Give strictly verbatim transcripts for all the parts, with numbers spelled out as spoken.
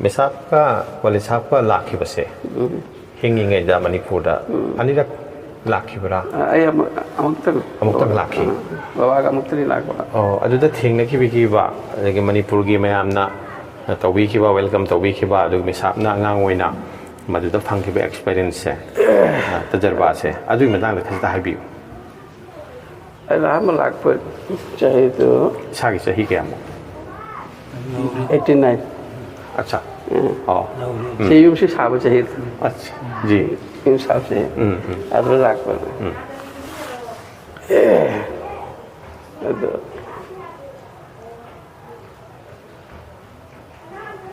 ꯃꯦꯁꯥꯞꯀ ꯋꯥꯂꯤꯁꯥꯞꯀ ꯂꯥꯛꯈꯤꯕꯁꯦ ꯍꯤꯡꯉꯤꯉꯩꯗ ꯃꯅꯤꯄꯨꯔꯗ ꯑꯅꯤꯔꯛ ꯂꯥꯛꯈꯤꯕ꯭ꯔꯥ? ꯑꯩ ꯑꯃꯨꯛ- ꯑꯃꯨꯛꯇꯪ ꯑꯃꯨꯛꯇꯪ ꯂꯥꯛꯈꯤ꯫ ꯕꯕꯥꯒ ꯑꯃꯨꯛꯇꯅꯤ ꯂꯥꯛꯄ꯫ ꯑꯣ, ꯑꯗꯨꯗ ꯊꯦꯡꯅꯈꯤꯕꯤꯈꯤꯕ, ꯑꯗꯒꯤ ꯃꯅꯤꯄꯨꯔꯒꯤ ꯃꯌꯥꯝꯅ ꯇꯧꯕꯤꯈꯤꯕ, ꯋꯦꯜꯀꯝ ꯇꯧꯕꯤꯈꯤꯕ, ꯑꯗꯨꯒ ꯃꯦꯁꯥꯞꯅ ꯑꯉꯥꯡ ꯑꯣꯏꯅ ꯃꯗꯨꯗ ꯐꯪꯈꯤꯕ ꯑꯦꯛꯁꯄꯤꯔꯤꯌꯦꯟꯁꯁꯦ, ꯇꯖꯔꯕꯥꯁꯦ, ꯑꯗꯨꯒꯤ ꯃꯇꯥꯡꯗ ꯈꯤꯇ ꯍꯥꯏꯕꯤꯌꯨ꯫ ꯑꯩꯅ ꯑꯍꯥꯟꯕ ꯂꯥꯛꯄ ꯆꯍꯤꯗꯨ ꯏꯁꯥꯒꯤ ꯆꯍꯤ ꯀꯌꯥꯃꯨꯛ? Eighty nine. ꯑꯠꯆꯥ꯫ ꯑꯣ꯫ ꯁꯤ ꯌꯨꯝꯁꯤ ꯁꯥꯕ ꯆꯍꯤꯗꯨ꯫ ꯑꯠꯆꯥ꯫ ꯖꯤ꯫ ꯌꯨꯝ ꯁꯥꯕ ꯆꯍꯤ꯫ ꯎꯝ, ꯎꯝ꯫ ꯑꯗꯨꯗ ꯂꯥꯛꯄꯅꯦ꯫ ꯎꯝ꯫ ꯑꯗꯨ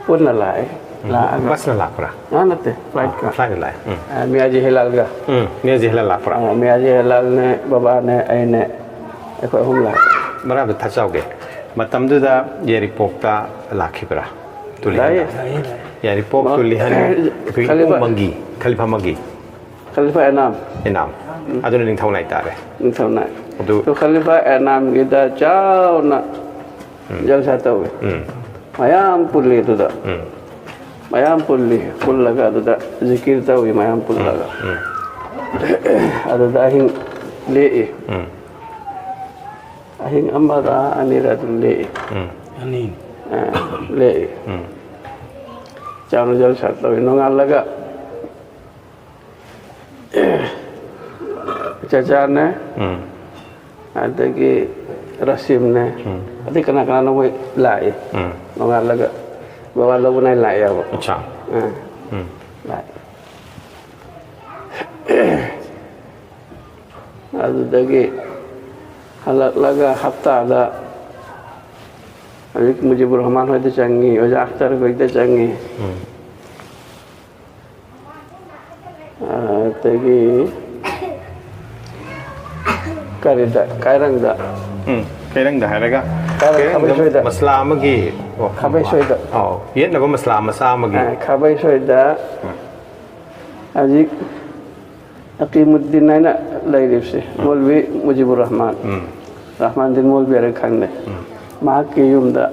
ꯄꯨꯟꯅ ꯂꯥꯛꯑꯦ꯫ ꯂꯥꯛꯑꯒ ꯕꯁꯅ ꯂꯥꯛꯄ꯭ꯔꯥ? ꯑꯥ, ꯅꯠꯇꯦ, ꯐ꯭ꯂꯥꯏꯠꯀ꯫ ꯐ꯭ꯂꯥꯏꯠꯅ ꯂꯥꯛꯑꯦ꯫ ꯎꯝ꯫ ꯑꯥ, ꯃꯤꯌꯥꯖꯤ ꯍꯦꯂꯥꯜꯒ꯫ ꯎꯝ꯫ ꯃꯤꯌꯥꯖꯤ ꯍꯦꯂꯥꯜ ꯂꯥꯛꯄ꯭ꯔꯥ? ꯑꯥ, ꯃꯤꯌꯥꯖꯤ ꯍꯦꯂꯥꯜꯅꯦ, ꯕꯕꯥꯅꯦ, ꯑꯩꯅꯦ, ꯑꯩꯈꯣꯏ ꯑꯍꯨꯝ ꯂꯥꯛꯑꯦ꯫ ꯃꯔꯥ ꯑꯝꯇ ꯊꯠꯆꯍꯧꯒꯦ꯫ ꯃꯇꯝꯗꯨꯗ ꯌꯥꯏꯔꯤꯄꯣꯛꯇ ꯂꯥꯛꯈꯤꯕ꯭ꯔꯥ? ꯇꯨꯂꯤꯍꯟꯗ꯫ ꯂꯥꯛꯑꯦ꯫ ꯌꯥꯏꯔꯤꯄꯣꯛ ꯃ-, ꯇꯨꯂꯤꯍꯟ ꯑꯩꯈꯣꯏꯒꯤ ꯈꯂꯤꯐ-, ꯎꯃꯪꯒꯤ ꯈꯂꯤꯐꯥ ꯃꯪꯒꯤ꯫ ꯈꯂꯤꯐꯥ ꯑꯦꯅꯥꯝ꯫ ꯑꯦꯅꯥꯝ꯫ ꯑꯗꯨꯅ ꯅꯤꯡꯊꯧ ꯅꯥꯏ ꯇꯥꯔꯦ꯫ ꯅꯤꯡꯊꯧꯅꯥꯏ꯫ ꯑꯗꯨ ꯑꯗꯨ ꯈꯂꯤꯐꯥ ꯑꯦꯅꯥꯝꯒꯤꯗ ꯆꯥꯎꯅ ꯖꯜꯁꯥ ꯇꯧꯋꯤ꯫ ꯎꯝ꯫ ꯃꯌꯥꯝ ꯄꯨꯜꯂꯤ ꯑꯗꯨꯗ꯫ ꯎꯝ꯫ ꯃꯌꯥꯝ ꯄꯨꯜꯂꯤ꯫ ꯄꯨꯜꯂꯒ ꯑꯗꯨꯗ ꯖꯤꯀꯤꯔ ꯇꯧꯏ ꯃꯌꯥꯝ ꯄꯨꯜꯂꯒ꯫ ꯎꯝ꯫ ꯑꯗꯨꯗ ꯑꯍꯤꯡ ꯂꯦꯛꯏ꯫ ꯎꯝ꯫ ꯑꯍꯤꯡ ꯑꯃꯔ ꯑꯅꯤꯔ ꯑꯗꯨꯝ ꯂꯦꯛꯏ꯫ ꯎꯝ꯫ ꯑꯅꯤ꯫ ꯑ, ꯂꯦꯛꯏ꯫ ꯎꯝ꯫ ꯆꯥꯎꯅ ꯖꯜꯁꯥ ꯇꯧꯏ꯫ ꯅꯣꯡꯉꯥꯜꯂꯒ ꯆꯆꯥꯅꯦ, ꯎꯝ꯫ ꯑꯗꯒꯤ ꯔꯥꯁꯤꯝꯅꯦ, ꯎꯝ꯫ ꯑꯗꯩ ꯀꯅꯥ ꯀꯅꯥꯅꯣ ꯃꯣꯏ ꯂꯥꯛꯏ꯫ ꯎꯝ꯫ ꯅꯣꯡꯉꯥꯜꯂꯒ ꯕꯕꯥ ꯂꯧꯕꯅ ꯂꯥꯛꯑꯦꯕ꯫ ꯑꯠꯆꯥ꯫ ꯑꯥ, ꯎꯝ꯫ ꯂꯥꯛꯑꯦ꯫ ꯑꯗꯨꯗꯒꯤ ꯍꯜꯂꯛꯂꯒ ꯍꯞꯇꯥꯗ ꯍꯧꯖꯤꯛ ꯃꯨꯖꯤꯕꯨꯔ ꯔꯍꯃꯥꯟ ꯍꯣꯏꯗ ꯆꯪꯉꯤ, ꯑꯣꯖꯥ ꯑꯈꯇꯔ ꯍꯣꯏꯗ ꯆꯪꯉꯤ꯫ ꯎꯝ꯫ ꯑꯗꯒꯤ ꯀꯔꯤꯗ, ꯀꯥꯏꯔꯪꯗ꯫ ꯎꯝ꯫ ꯀꯩꯔꯪꯗ ꯍꯥꯏꯔꯒ ꯀꯥꯏꯔꯪ ꯀꯩꯔꯪꯗ ꯈꯥꯕꯩꯁꯣꯏꯗ꯫ ꯃꯁꯂꯥ ꯑꯃꯒꯤ, ꯑꯣ, ꯈꯥꯕꯩꯁꯣꯏꯗ꯫ ꯑꯧ, ꯌꯦꯠꯅꯕ ꯃꯁꯂꯥ ꯃꯆꯥ ꯑꯃꯒꯤ꯫ ꯑ, ꯈꯥꯕꯩꯁꯣꯏꯗ ꯍꯧꯖꯤꯛ ꯑꯀꯤꯃꯨꯗꯤꯟ ꯍꯥꯏꯅ ꯂꯩꯔꯤꯕꯁꯦ, ꯃꯧꯂꯚꯤ ꯃꯨꯖꯤꯕꯨꯔ ꯔꯍꯃꯥꯟ꯫ ꯎꯝ꯫ ꯔꯍꯃꯥꯟꯗꯤꯟ ꯃꯧꯂꯚꯤ ꯍꯥꯏꯅ ꯈꯪꯅꯩ꯫ ꯎꯝ꯫ ꯃꯍꯥꯛꯀꯤ ꯌꯨꯝꯗ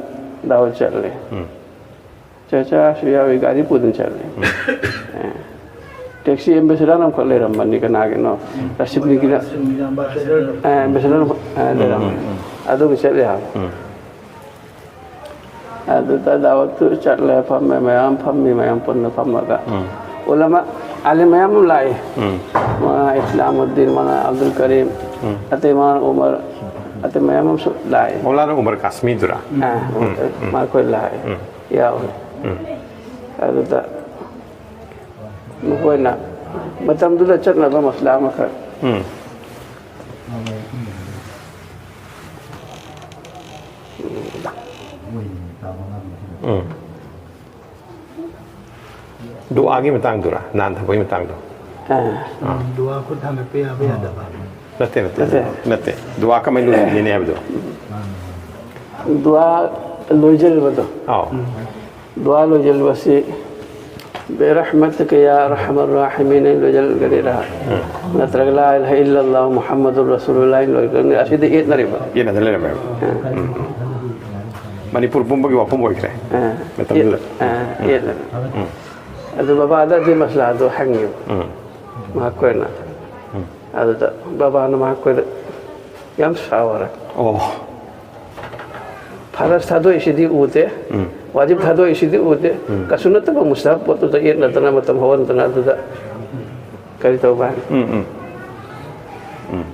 ꯗꯥꯎ ꯆꯠꯂꯦ꯫ ꯎꯝ꯫ ꯆꯥꯆꯥꯁꯨ ꯌꯥꯎꯏ, ꯒꯥꯔꯤ ꯄꯨꯗꯨꯅ ꯆꯠꯂꯦ꯫ ꯑꯦ꯫ ꯇꯦꯛꯁꯤ ꯑꯦꯝꯕꯦꯁꯦꯗꯔ ꯑꯃꯈꯛ ꯂꯩꯔꯝꯕꯅꯤ, ꯀꯅꯥꯒꯤꯅꯣ? ꯔꯥꯁꯤꯝꯒꯤ ꯀꯤꯅ-, ꯑꯦ, ꯑꯦꯝꯕꯦꯁꯦꯗꯔ, ꯑꯦ, ꯂꯩꯔꯝꯕꯅꯤ꯫ ꯎꯝ, ꯎꯝ꯫ ꯑꯗꯨꯒꯤ ꯆꯠꯂꯦ ꯍꯥꯏꯕ꯫ ꯎꯝ꯫ ꯑꯗꯨꯗ ꯗꯥꯋꯠꯇꯨ ꯆꯠꯂꯦ, ꯐꯝꯃꯦ, ꯃꯌꯥꯝ ꯐꯝꯃꯤ, ꯃꯌꯥꯝ ꯄꯨꯟꯅ ꯐꯝꯃꯒ꯫ ꯎꯝ꯫ ꯎꯂꯃꯥ, ꯑꯥꯂꯤꯝ ꯃꯌꯥꯝ ꯑꯃ ꯂꯥꯛꯏ꯫ ꯎꯝ꯫ ꯃꯉꯥ ꯏꯁꯂꯥꯃꯨꯗꯗꯤꯟ, ꯃꯉꯥ ꯑꯕꯗꯨꯜ ꯀꯔꯤꯝ, ꯎꯝ꯫ ꯑꯇꯩ ꯃꯉꯥ ꯎꯃꯔ, ꯑꯇꯩ ꯃꯌꯥꯝ ꯑꯃꯁꯨ ꯂꯥꯛꯏ꯫ ꯃꯧꯂꯥꯅꯥ ꯎꯃꯔ ꯀꯥꯁꯃꯤꯗꯨꯔꯥ? ꯑꯥ, ꯎꯝ, ꯎꯝ꯫ ꯃꯈꯣꯏ ꯂꯥꯛꯏ꯫ ꯎꯝ꯫ ꯌꯥꯎꯏ꯫ ꯎꯝ꯫ ꯑꯗꯨꯗ ꯃꯈꯣꯏꯅ ꯃꯇꯝꯗꯨꯗ ꯆꯠꯅꯕ ꯃꯁꯂꯥ ꯑꯃꯈꯛ꯫ ꯎꯝ꯫ ꯎꯝ꯫ ꯗꯨꯑꯥꯒꯤ ꯃꯇꯥꯡꯗꯨꯔꯥ? ꯅꯥꯟꯊꯕꯒꯤ ꯃꯇꯥꯡꯗꯣ? ꯑꯥ꯫ ꯑꯥ꯫ ꯗꯨꯋꯥ ꯈꯨꯠ ꯊꯥꯡꯒꯠꯄ ꯌꯥꯕ ꯌꯥꯗꯕ? ꯅꯠꯇꯦ, ꯅꯠꯇꯦ, ꯅꯠꯇꯦ꯫ ꯅꯠꯇꯦ꯫ ꯗꯨꯋꯥ ꯀꯃꯥꯏꯅ ꯂꯣꯏꯁꯤꯟꯒꯅꯤ ꯍꯥꯏꯕꯗꯣ? ꯗꯨꯋꯥ ꯂꯣꯏꯁꯤꯟꯕꯗꯣ꯫ ꯑꯥꯎ꯫ ꯎꯝ꯫ ꯗꯨꯋꯥ ꯂꯣꯏꯁꯤꯟꯕꯁꯤ ꯕꯤꯔꯍꯃꯇꯤꯀ ꯌꯥ ꯑꯔꯍꯃꯔ ꯔꯥꯍꯤꯃꯤꯟ ꯍꯥꯏꯅ ꯂꯣꯏꯁꯤꯟꯒꯅꯤꯔꯥ? ꯎꯝ꯫ ꯅꯠꯇ꯭ꯔꯒ ꯂꯥ ꯏꯂꯥꯍ ꯏꯜꯂꯜꯂꯥꯍꯨ ꯃꯨꯍꯝꯃꯗꯨꯔ ꯔꯁꯨꯂꯨꯜꯂꯥꯍ ꯍꯥꯏꯅ ꯂꯣꯏꯁꯤꯟꯒꯅꯤ? ꯑꯁꯤꯗ ꯌꯦꯠꯅꯔꯤꯕ꯫ ꯌꯦꯠꯅꯗ ꯂꯩꯔꯝꯃꯦꯕ꯫ ꯎꯝ꯫ ꯎꯝ꯫ ꯃꯅꯤꯄꯨꯔ ꯄꯨꯝꯕꯒꯤ ꯋꯥꯐꯝ ꯑꯣꯏꯈ꯭ꯔꯦ꯫ ꯑꯥ꯫ ꯃꯇꯝꯗꯨꯗ꯫ ꯌꯦꯠ-, ꯑꯥ, ꯎꯝ꯫ ꯌꯦꯠꯅꯔꯦ꯫ ꯎꯝ꯫ ꯑꯗꯨ ꯕꯕꯥꯗ ꯑꯗꯨꯒꯤ ꯃꯁꯂꯥꯗꯣ ꯍꯪꯉꯦꯕ꯫ ꯎꯝ꯫ ꯃꯍꯥꯛ ꯑꯩꯈꯣꯏꯅ꯫ ꯎꯝ꯫ ꯑꯗꯨꯗ ꯕꯕꯥꯅ ꯃꯍꯥꯛ ꯑꯩꯈꯣꯏꯗ ꯌꯥꯝ ꯁꯥꯎꯔꯦ꯫ ꯑꯣ꯫ ꯐꯔꯖ ꯊꯥꯗꯣꯛꯏꯁꯤꯗꯤ ꯎꯗꯦ, ꯎꯝ꯫ ꯋꯥꯖꯤꯕ ꯊꯥꯗꯣꯛꯏꯁꯤꯗꯤ ꯎꯗꯦ, ꯎꯝ꯫ ꯀꯩꯁꯨ ꯅꯠꯇꯕ ꯃꯨꯁꯇꯍꯕ ꯄꯣꯠꯇꯨꯗ ꯌꯦꯠꯅꯗꯅ ꯃꯇꯝ ꯍꯧꯍꯟꯗꯅ ꯑꯗꯨꯗ ꯀꯔꯤ ꯇꯧꯕ ꯍꯥꯏꯅ? ꯎꯝ, ꯎꯝ꯫ ꯎꯝ꯫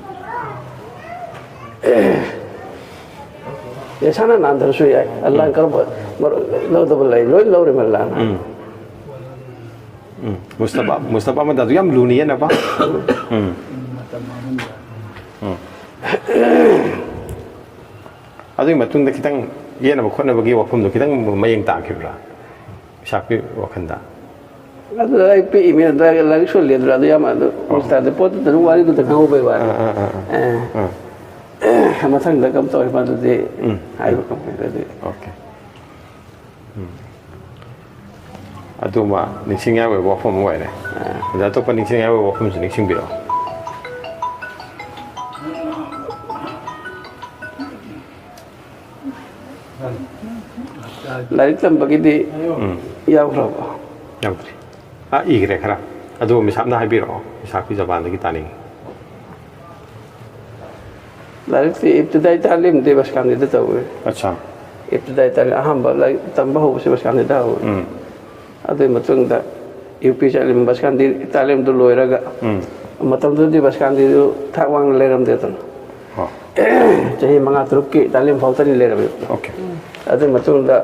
ꯏꯁꯥꯅ ꯅꯥꯟꯊꯔꯁꯨ ꯌꯥꯏ꯫ ꯑꯜꯂꯥꯍꯅ ꯎꯝ꯫ ꯀꯔꯝꯕ ꯃꯔ-, ꯂꯧꯗꯕ ꯂꯩ? ꯂꯣꯏ ꯂꯧꯔꯤꯕ ꯑꯜꯂꯥꯍꯅ꯫ ꯎꯝ꯫ ꯎꯝ꯫ ꯃꯨꯁꯇꯐꯥ, ꯃꯨꯁꯇꯐꯥ ꯑꯃꯗ ꯑꯗꯨ ꯌꯥꯝ ꯂꯨꯅ ꯌꯦꯠꯅꯕ꯫ ꯎꯝ꯫ ꯎꯝ꯫ ꯑꯗꯨꯒꯤ ꯃꯇꯨꯡꯗ ꯈꯤꯇꯪ ꯌꯦꯠꯅꯕ ꯈꯣꯠꯅꯕꯒꯤ ꯋꯥꯐꯝꯗꯣ ꯈꯤꯇꯪ ꯃꯌꯦꯡ ꯇꯥꯈꯤꯕ꯭ꯔꯥ? ꯏꯁꯥꯛꯀꯤ ꯋꯥꯈꯜꯗ? ꯑꯗꯨ ꯑꯩ ꯄꯤꯛꯏꯃꯤꯅ ꯑꯗꯨꯋꯥꯏꯒꯤ ꯂꯥꯏꯔꯤꯛ ꯁꯣꯜꯂꯤ ꯑꯗꯨꯅ ꯑꯗꯨ ꯌꯥꯝ ꯑꯗꯨ ꯑꯣ꯫ ꯎꯜꯇꯥꯗ ꯄꯣꯠꯇꯨꯗ ꯑꯗꯨꯝ ꯋꯥꯔꯤꯗꯨꯗ ꯈꯪꯍꯧꯕꯩ ꯋꯥꯅꯤ꯫ ꯑꯥ, ꯑꯥ, ꯑꯥ, ꯑꯥ꯫ ꯑꯦ꯫ ꯑꯥ꯫ ꯃꯊꯪꯗ ꯀꯝ ꯇꯧꯔꯤ ꯃꯗꯨꯗꯤ ꯎꯝ꯫ ꯍꯥꯏꯕ ꯉꯝꯃꯣꯏ ꯑꯗꯨꯗꯤ꯫ ꯑꯣꯀꯦ꯫ ꯎꯝ꯫ ꯑꯗꯨꯃ ꯅꯤꯡꯁꯤꯡꯅꯤꯡꯉꯥꯏ ꯑꯣꯏꯕ ꯋꯥꯐꯝ ꯑꯃ ꯑꯣꯏꯔꯦ꯫ ꯑꯥ꯫ ꯑꯗ ꯑꯇꯣꯞꯄ ꯅꯤꯡꯁꯤꯡꯅꯤꯡꯉꯥꯏ ꯑꯣꯏꯕ ꯋꯥꯐꯝꯁꯨ ꯅꯤꯡꯁꯤꯡꯕꯤꯔꯛꯑꯣ꯫ ꯂꯥꯏꯔꯤꯛ ꯇꯝꯕꯒꯤꯗꯤ ꯌꯥꯎꯈ꯭ꯔꯕ? ꯌꯥꯎꯗ꯭ꯔꯤ꯫ ꯑꯥ, ꯏꯈ꯭ꯔꯦ ꯈꯔ꯫ ꯑꯗꯨ ꯃꯤꯁꯥꯞꯅ ꯍꯥꯏꯕꯤꯔꯛꯑꯣ, ꯃꯤꯁꯥꯞꯀꯤ ꯖꯕꯥꯟꯗꯒꯤ ꯇꯥꯅꯤꯡꯉꯤ꯫ ꯂꯥꯏꯔꯤꯛꯇꯤ ꯏꯕꯇꯤꯗꯥꯏ ꯇꯥꯂꯤꯝꯗꯤ ꯕꯁꯀꯥꯟꯗꯤꯗ ꯇꯧꯋꯦ꯫ ꯑꯠꯁꯥ꯫ ꯏꯕꯇꯤꯗꯥꯏ ꯇꯥꯂꯤꯝ ꯑꯍꯥꯟꯕ ꯂꯥꯏꯔꯤꯛ ꯇꯝꯕ ꯍꯧꯕꯁꯦ ꯕꯁꯀꯥꯟꯗꯤꯗ ꯍꯧꯋꯦ꯫ ꯎꯝ꯫ ꯑꯗꯨꯒꯤ ꯃꯇꯨꯡꯗ ꯌꯨ ꯄꯤ ꯆꯠꯂꯤꯕ ꯕꯁꯀꯥꯟꯗꯤ ꯇꯥꯂꯤꯝꯗꯨ ꯂꯣꯏꯔꯒ, ꯎꯝ꯫ ꯃꯇꯝꯗꯨꯗꯤ ꯕꯁꯀꯥꯟꯗꯤꯗꯨ ꯊꯥꯛ ꯋꯥꯡꯅ ꯂꯩꯔꯝꯗꯦꯗꯅ꯫ ꯑꯣ꯫ ꯆꯍꯤ ꯃꯉꯥ ꯇꯔꯨꯛꯀꯤ ꯇꯥꯂꯤꯝ ꯐꯥꯎꯇꯅꯤ ꯂꯩꯔꯝꯃꯦ꯫ ꯑꯣꯀꯦ꯫ ꯑꯗꯨꯒꯤ ꯃꯇꯨꯡꯗ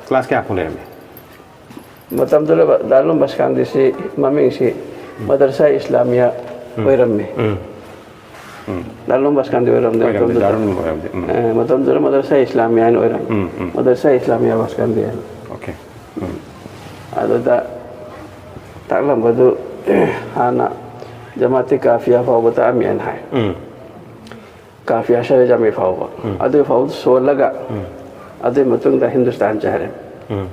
ꯀ꯭ꯂꯥꯁ ꯀꯌꯥ ꯐꯥꯎ ꯂꯩꯔꯝꯃꯤ? ꯃꯇꯝꯗꯨꯗ ꯗꯥꯔꯨꯜ ꯕꯁꯀꯥꯟꯗꯤꯁꯤ ꯃꯃꯤꯡꯁꯤ ꯃꯗꯔꯁꯥ ꯏꯁꯂꯥꯃꯤꯌꯥ ꯎꯝ꯫ ꯑꯣꯏꯔꯝꯃꯤ꯫ ꯎꯝ꯫ ꯎꯝ꯫ ꯗꯥꯔꯨꯜ ꯕꯁꯀꯥꯟꯗꯤ ꯑꯣꯏꯔꯝꯗꯦ ꯑꯣꯏꯔꯝꯗꯦ, ꯃꯇꯝꯗꯨꯗ꯫ ꯗꯥꯔꯨꯜ ꯑꯣꯏꯔꯝꯗꯦ꯫ ꯎꯝ꯫ ꯑꯦ, ꯃꯇꯝꯗꯨꯗ ꯃꯗꯔꯁꯥ ꯏꯁꯂꯥꯃꯤꯌꯥ ꯍꯥꯏꯅ ꯑꯣꯏꯔꯝꯃꯤ꯫ ꯎꯝ, ꯎꯝ꯫ ꯃꯗꯔꯁꯥ ꯏꯁꯂꯥꯃꯤꯌꯥ ꯕꯁꯀꯥꯟꯗꯤ ꯍꯥꯏꯅ꯫ ꯑꯣꯀꯦ꯫ ꯎꯝ꯫ ꯑꯗꯨꯗ ꯇꯥꯛꯂꯝꯕꯗꯨ ꯍꯥꯟꯅ ꯖꯃꯥꯇꯤ ꯀꯥꯐꯤꯌꯥ ꯐꯥꯎꯕ ꯇꯥꯛꯑꯝꯃꯦꯅ ꯍꯥꯏ꯫ ꯎꯝ꯫ ꯀꯥꯐꯤꯌꯥ ꯁꯔꯦ ꯖꯥꯃꯤ ꯐꯥꯎꯕ꯫ ꯎꯝ꯫ ꯑꯗꯨ ꯐꯥꯎꯕ ꯁꯣꯜꯂꯒ ꯎꯝ꯫ ꯑꯗꯨꯒꯤ ꯃꯇꯨꯡꯗ ꯍꯤꯟꯗꯨꯁꯇꯥꯟ ꯆꯠꯈ꯭ꯔꯦ꯫ ꯎꯝ꯫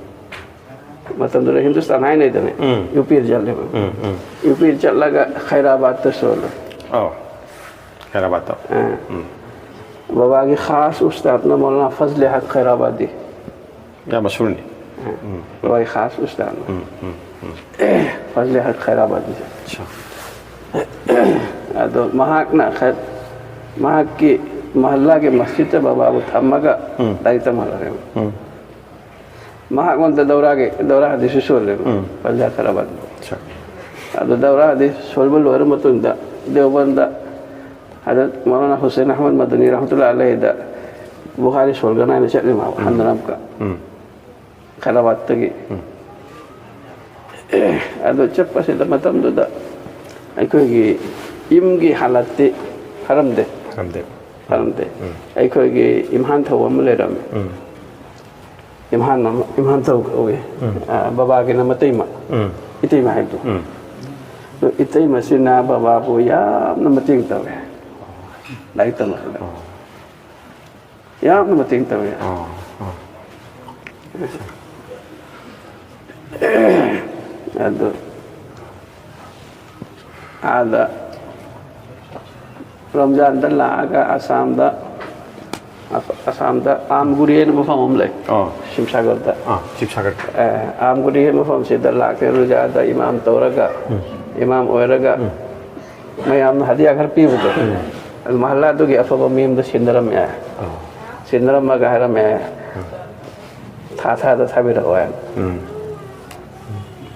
ꯃꯇꯝꯗꯨꯗ ꯍꯤꯟꯗꯨꯁꯇꯥꯟ ꯍꯥꯏꯅꯩꯗꯅ, ꯎꯝ꯫ ꯌꯨ ꯄꯤꯗ ꯆꯠꯂꯦꯕ꯫ ꯎꯝ, ꯎꯝ꯫ ꯌꯨ ꯄꯤꯗ ꯆꯠꯂꯒ ꯈꯩꯔꯥꯕꯥꯗꯇ ꯁꯣꯜꯂꯦ꯫ ꯑꯧ꯫ ꯈꯩꯔꯥꯕꯥꯗꯇ꯫ ꯑꯥ꯫ ꯎꯝ꯫ ꯕꯕꯥꯒꯤ ꯈꯥꯁ ꯎꯁꯇꯥꯗꯅ ꯃꯧꯂꯥꯅꯥ ꯐꯖꯂꯦ ꯍꯛ ꯈꯩꯔꯥꯕꯥꯗꯤ꯫ ꯌꯥꯝ ꯃꯁꯍꯨꯔꯅꯤ꯫ ꯑꯥ꯫ ꯎꯝ꯫ ꯕꯕꯥꯒꯤ ꯈꯥꯁ ꯎꯁꯇꯥꯗꯅ꯫ ꯎꯝ, ꯎꯝ, ꯎꯝ꯫ ꯐꯖꯂꯦ ꯍꯛ ꯈꯩꯔꯥꯕꯥꯗꯤ꯫ ꯑꯠꯁꯥ꯫ ꯑꯗꯣ ꯃꯍꯥꯛꯅ ꯈ-, ꯃꯍꯥꯛꯀꯤ ꯃꯍꯜꯂꯥꯒꯤ ꯃꯁꯖꯤꯗꯇ ꯕꯕꯥꯕꯨ ꯊꯝꯃꯒ ꯎꯝ꯫ ꯂꯥꯏꯔꯤꯛ ꯇꯝꯍꯜꯂꯛꯑꯦꯕ꯫ ꯎꯝ꯫ ꯃꯍꯥꯛꯉꯣꯟꯗ ꯗꯧꯔꯥꯒꯤ, ꯗꯧꯔꯥ ꯍꯗꯤꯁꯁꯨ ꯁꯣꯜꯂꯦꯕ꯫ ꯎꯝ꯫ ꯄꯟꯖꯥ ꯈꯔꯕꯥꯠ꯫ ꯑꯠꯁꯥ꯫ ꯑꯗꯣ ꯗꯧꯔꯥ ꯍꯗꯤꯁ ꯁꯣꯟꯕ ꯂꯣꯏꯔ ꯃꯇꯨꯡꯗ ꯗꯦꯋꯕꯟꯗ ꯍꯖꯔꯠ ꯃꯧꯂꯥꯅꯥ ꯍꯨꯁꯦꯟ ꯑꯍꯃꯗ ꯃꯗꯅꯤ ꯔꯍꯃꯇꯨꯜꯂꯥꯍꯤ ꯑꯂꯩꯍꯤꯗ ꯕꯨꯈꯥꯔꯤ ꯁꯣꯜꯒꯅꯥꯏꯅ ꯆꯠꯂꯤ ꯃꯥꯕꯨ ꯎꯝ꯫ ꯍꯟꯗꯔꯝꯀ꯫ ꯎꯝ꯫ ꯈꯩꯔꯥꯕꯥꯠꯇꯒꯤ꯫ ꯎꯝ꯫ ꯑꯗꯣ ꯆꯠꯄꯁꯤꯗ ꯃꯇꯝꯗꯨꯗ ꯑꯩꯈꯣꯏꯒꯤ ꯌꯨꯝꯒꯤ ꯍꯥꯂꯠꯇꯤ ꯐꯔꯝꯗꯦ꯫ ꯐꯔꯝꯗꯦ꯫ ꯐꯔꯝꯗꯦ꯫ ꯎꯝ꯫ ꯑꯩꯈꯣꯏꯒꯤ ꯏꯝꯍꯥꯟ ꯊꯧ ꯑꯃ ꯂꯩꯔꯝꯃꯦ꯫ ꯎꯝ꯫ ꯏꯝꯍꯥꯟ ꯑꯃ, ꯏꯝꯍꯥꯟ ꯊꯧ ꯀꯧꯏ꯫ ꯎꯝ꯫ ꯑ, ꯕꯕꯥꯒꯤꯅ ꯃꯇꯩꯃ꯫ ꯎꯝ꯫ ꯏꯇꯩꯃ ꯍꯥꯏꯕꯗꯣ꯫ ꯎꯝ꯫ ꯑꯗꯣ ꯏꯇꯩꯃꯁꯤꯅ ꯕꯕꯥꯕꯨ ꯌꯥꯝꯅ ꯃꯇꯦꯡ ꯇꯧꯋꯦ꯫ ꯂꯥꯏꯔꯤꯛ ꯇꯝꯕꯗ꯫ ꯑꯣ꯫ ꯌꯥꯝꯅ ꯃꯇꯦꯡ ꯇꯧꯋꯦ꯫ ꯑꯣ, ꯑꯣ꯫ ꯑꯗꯨ ꯑꯥꯗ ꯔꯝꯖꯥꯟꯗ ꯂꯥꯛꯑꯒ ꯑꯁꯥꯝꯗ ꯑꯐ-, ꯑꯁꯥꯝꯗ ꯑꯥꯝꯒꯨꯔꯤ ꯍꯥꯏꯅ ꯃꯐꯝ ꯑꯃ ꯂꯩ꯫ ꯑꯣ꯫ ꯁꯤꯝꯁꯥꯒꯔꯗ꯫ ꯑꯥ, ꯁꯤꯕꯁꯥꯒꯔ꯫ ꯑꯥꯝꯒꯨꯔꯤ ꯍꯥꯏꯕ ꯃꯐꯝꯁꯤꯗ ꯂꯥꯛꯈ꯭ꯔꯦ꯫ ꯔꯨꯖꯥꯗ ꯏꯃꯥꯝ ꯇꯧꯔꯒ, ꯏꯃꯥꯝ ꯑꯣꯏꯔꯒ, ꯃꯌꯥꯝꯅ ꯍꯗꯤꯌꯥ ꯈꯔ ꯄꯤꯕꯗꯣ, ꯑꯗꯨ ꯃꯍꯜꯂꯥꯗꯨꯒꯤ ꯑꯐꯕ ꯃꯤ ꯑꯃꯗ ꯁꯤꯟꯅꯔꯝꯃꯦ꯫ ꯑꯣ꯫ ꯁꯤꯟꯅꯔꯝꯃꯒ ꯍꯥꯏꯔꯝꯃꯦ, "ꯊꯥ ꯊꯥꯗ ꯊꯥꯕꯤꯔꯛꯑꯣ" ꯍꯥꯏꯅ꯫ ꯎꯝ꯫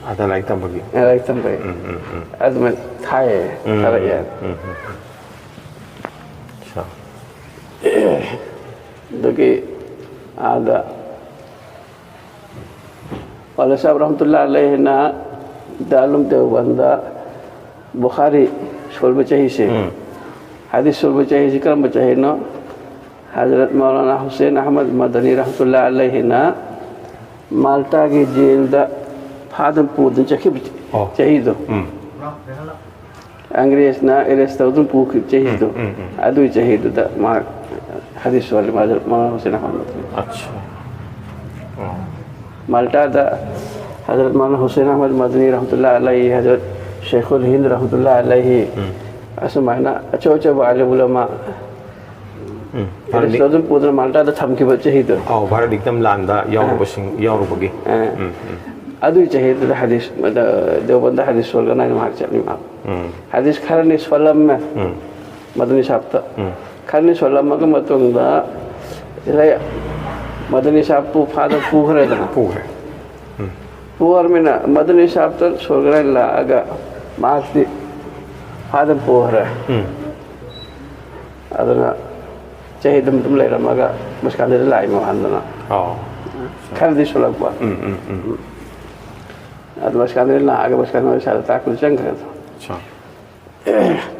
ꯑꯗ ꯂꯥꯏꯔꯤꯛ ꯇꯝꯕꯒꯤ꯫ ꯂꯥꯏꯔꯤꯛ ꯇꯝꯕꯩ꯫ ꯎꯝ, ꯎꯝ, ꯎꯝ꯫ ꯑꯗꯨꯃꯥꯏꯅ ꯊꯥꯏꯌꯦ, ꯎꯝ, ꯊꯥꯔꯛꯑꯦ꯫ ꯎꯝ, ꯎꯝ, ꯎꯝ꯫ ꯑꯆꯥ꯫ ꯑꯗꯨꯒꯤ ꯑꯥꯗ ꯋꯥꯂꯥ ꯁꯥꯍꯕ ꯔꯍꯃꯇꯨꯜꯂꯥ ꯑꯂꯩꯍꯤꯅ ꯗꯥꯔꯨꯜ ꯎꯂꯨꯝ ꯗꯦꯋꯕꯟꯗ ꯕꯨꯈꯥꯔꯤ ꯁꯣꯟꯕ ꯆꯍꯤꯁꯦ꯫ ꯎꯝ꯫ ꯍꯗꯤꯁ ꯁꯣꯟꯕ ꯆꯍꯤꯁꯤ ꯀꯔꯝꯕ ꯆꯍꯤꯅꯣ? ꯍꯖꯔꯠ ꯃꯧꯂꯥꯅꯥ ꯍꯨꯁꯦꯟ ꯑꯍꯃꯗ ꯃꯗꯅꯤ ꯔꯍꯃꯇꯨꯜꯂꯥ ꯑꯂꯩꯍꯤꯅ ꯃꯥꯜꯇꯥꯒꯤ ꯖꯦꯜꯗ ꯐꯥꯗꯅ ꯄꯨꯗꯅ ꯆꯠꯈꯤꯕ ꯑꯣ꯫ ꯆꯍꯤꯗꯣ꯫ ꯎꯝ꯫ ꯑꯪꯒ꯭ꯔꯦꯖꯅ ꯑꯦꯔꯦꯁ ꯇꯧꯗꯨꯅ ꯄꯨꯈꯤꯕ ꯆꯍꯤꯗꯣ꯫ ꯎꯝ, ꯎꯝ, ꯎꯝ꯫ ꯑꯗꯨꯒꯤ ꯆꯍꯤꯗꯨꯗ ꯃꯥ ꯍꯗꯤꯁ ꯁꯣꯜꯂꯤ, ꯃꯥ ꯍꯖꯔꯠ ꯃꯧꯂꯥꯅꯥ ꯍꯨꯁꯦꯟ ꯑꯍꯃꯗ ꯃꯗꯅꯤ꯫ ꯑꯆꯥ꯫ ꯑꯣ꯫ ꯃꯥꯜꯇꯥꯗ ꯍꯖꯔꯠ ꯃꯧꯂꯥꯅꯥ ꯍꯨꯁꯦꯟ ꯑꯍꯃꯗ ꯃꯗꯅꯤ ꯔꯍꯃꯇꯨꯜꯂꯥ ꯑꯂꯩꯍꯤ, ꯍꯖꯔꯠ ꯁꯦꯈꯨꯜ ꯍꯤꯟꯗ ꯔꯍꯃꯇꯨꯜꯂꯥ ꯑꯂꯩꯍꯤ, ꯎꯝ꯫ ꯑꯁꯨꯃꯥꯏꯅ ꯑꯆꯧ ꯑꯆꯧꯕ ꯑꯥꯂꯤꯝ ꯎꯂꯃꯥ ꯎꯝ꯫ ꯑꯦꯔꯦꯁ ꯇꯧꯗꯨꯅ ꯄꯨꯗꯨꯅ ꯃꯥꯜꯇꯥꯗ ꯊꯝꯈꯤꯕ ꯆꯍꯤꯗꯣ꯫ ꯑꯧ, ꯚꯥꯔꯠ ꯏꯛꯇꯝ ꯂꯥꯟꯗ ꯌꯥꯎꯔꯨꯕꯁꯤꯡ ꯌꯥꯎꯔꯨꯕꯒꯤ꯫ ꯑ, ꯎꯝ, ꯎꯝ꯫ ꯑꯗꯨꯒꯤ ꯆꯍꯤꯗꯨꯗ ꯍꯗꯤꯁ, ꯑꯗ, ꯗꯦꯋꯕꯟꯗ ꯍꯗꯤꯁ ꯁꯣꯜꯒꯅ ꯍꯥꯏꯅ ꯃꯍꯥꯛ ꯆꯠꯂꯤ ꯃꯥ꯫ ꯎꯝ꯫ ꯍꯗꯤꯁ ꯈꯔꯅꯤ ꯁꯣꯜꯂꯝꯃꯦ꯫ ꯎꯝ꯫ ꯃꯗꯅꯤ ꯁꯥꯍꯕꯇ꯫ ꯎꯝ꯫ ꯈꯔꯅꯤ ꯁꯣꯜꯂꯝꯃꯒ ꯃꯇꯨꯡꯗ ꯁꯤꯗ ꯃꯗꯅꯤ ꯁꯥꯍꯕꯄꯨ ꯐꯥꯗ ꯄꯨꯈ꯭ꯔꯦꯗꯅ꯫ ꯄꯨꯈ꯭ꯔꯦ꯫ ꯎꯝ꯫ ꯄꯨꯈ꯭ꯔꯃꯤꯅ ꯃꯗꯅꯤ ꯁꯥꯍꯕꯇ ꯁꯣꯜꯒꯅ ꯂꯥꯛꯑꯒ ꯃꯍꯥꯛꯇꯤ ꯐꯥꯗ ꯄꯨꯈ꯭ꯔꯦ꯫ ꯎꯝ꯫ ꯑꯗꯨꯅ ꯆꯍꯤ ꯑꯗꯨꯝ ꯑꯗꯨꯝ ꯂꯩꯔꯝꯃꯒ ꯃꯁꯀꯥꯟꯗꯗ ꯂꯥꯛꯏ ꯃꯥꯟꯗꯅ꯫ ꯑꯣ꯫ ꯈꯔꯗꯤ ꯁꯣꯜꯂꯛꯄ꯫ ꯎꯝ, ꯎꯝ, ꯎꯝ꯫ ꯑꯗꯨ ꯃꯁꯀꯥꯟꯗꯗ ꯂꯥꯛꯑꯒ ꯃꯁꯀꯥꯟꯗ ꯏꯁꯥꯗ ꯇꯥꯛꯄꯗ ꯆꯪꯈ꯭ꯔꯦ꯫ ꯑꯆꯥ꯫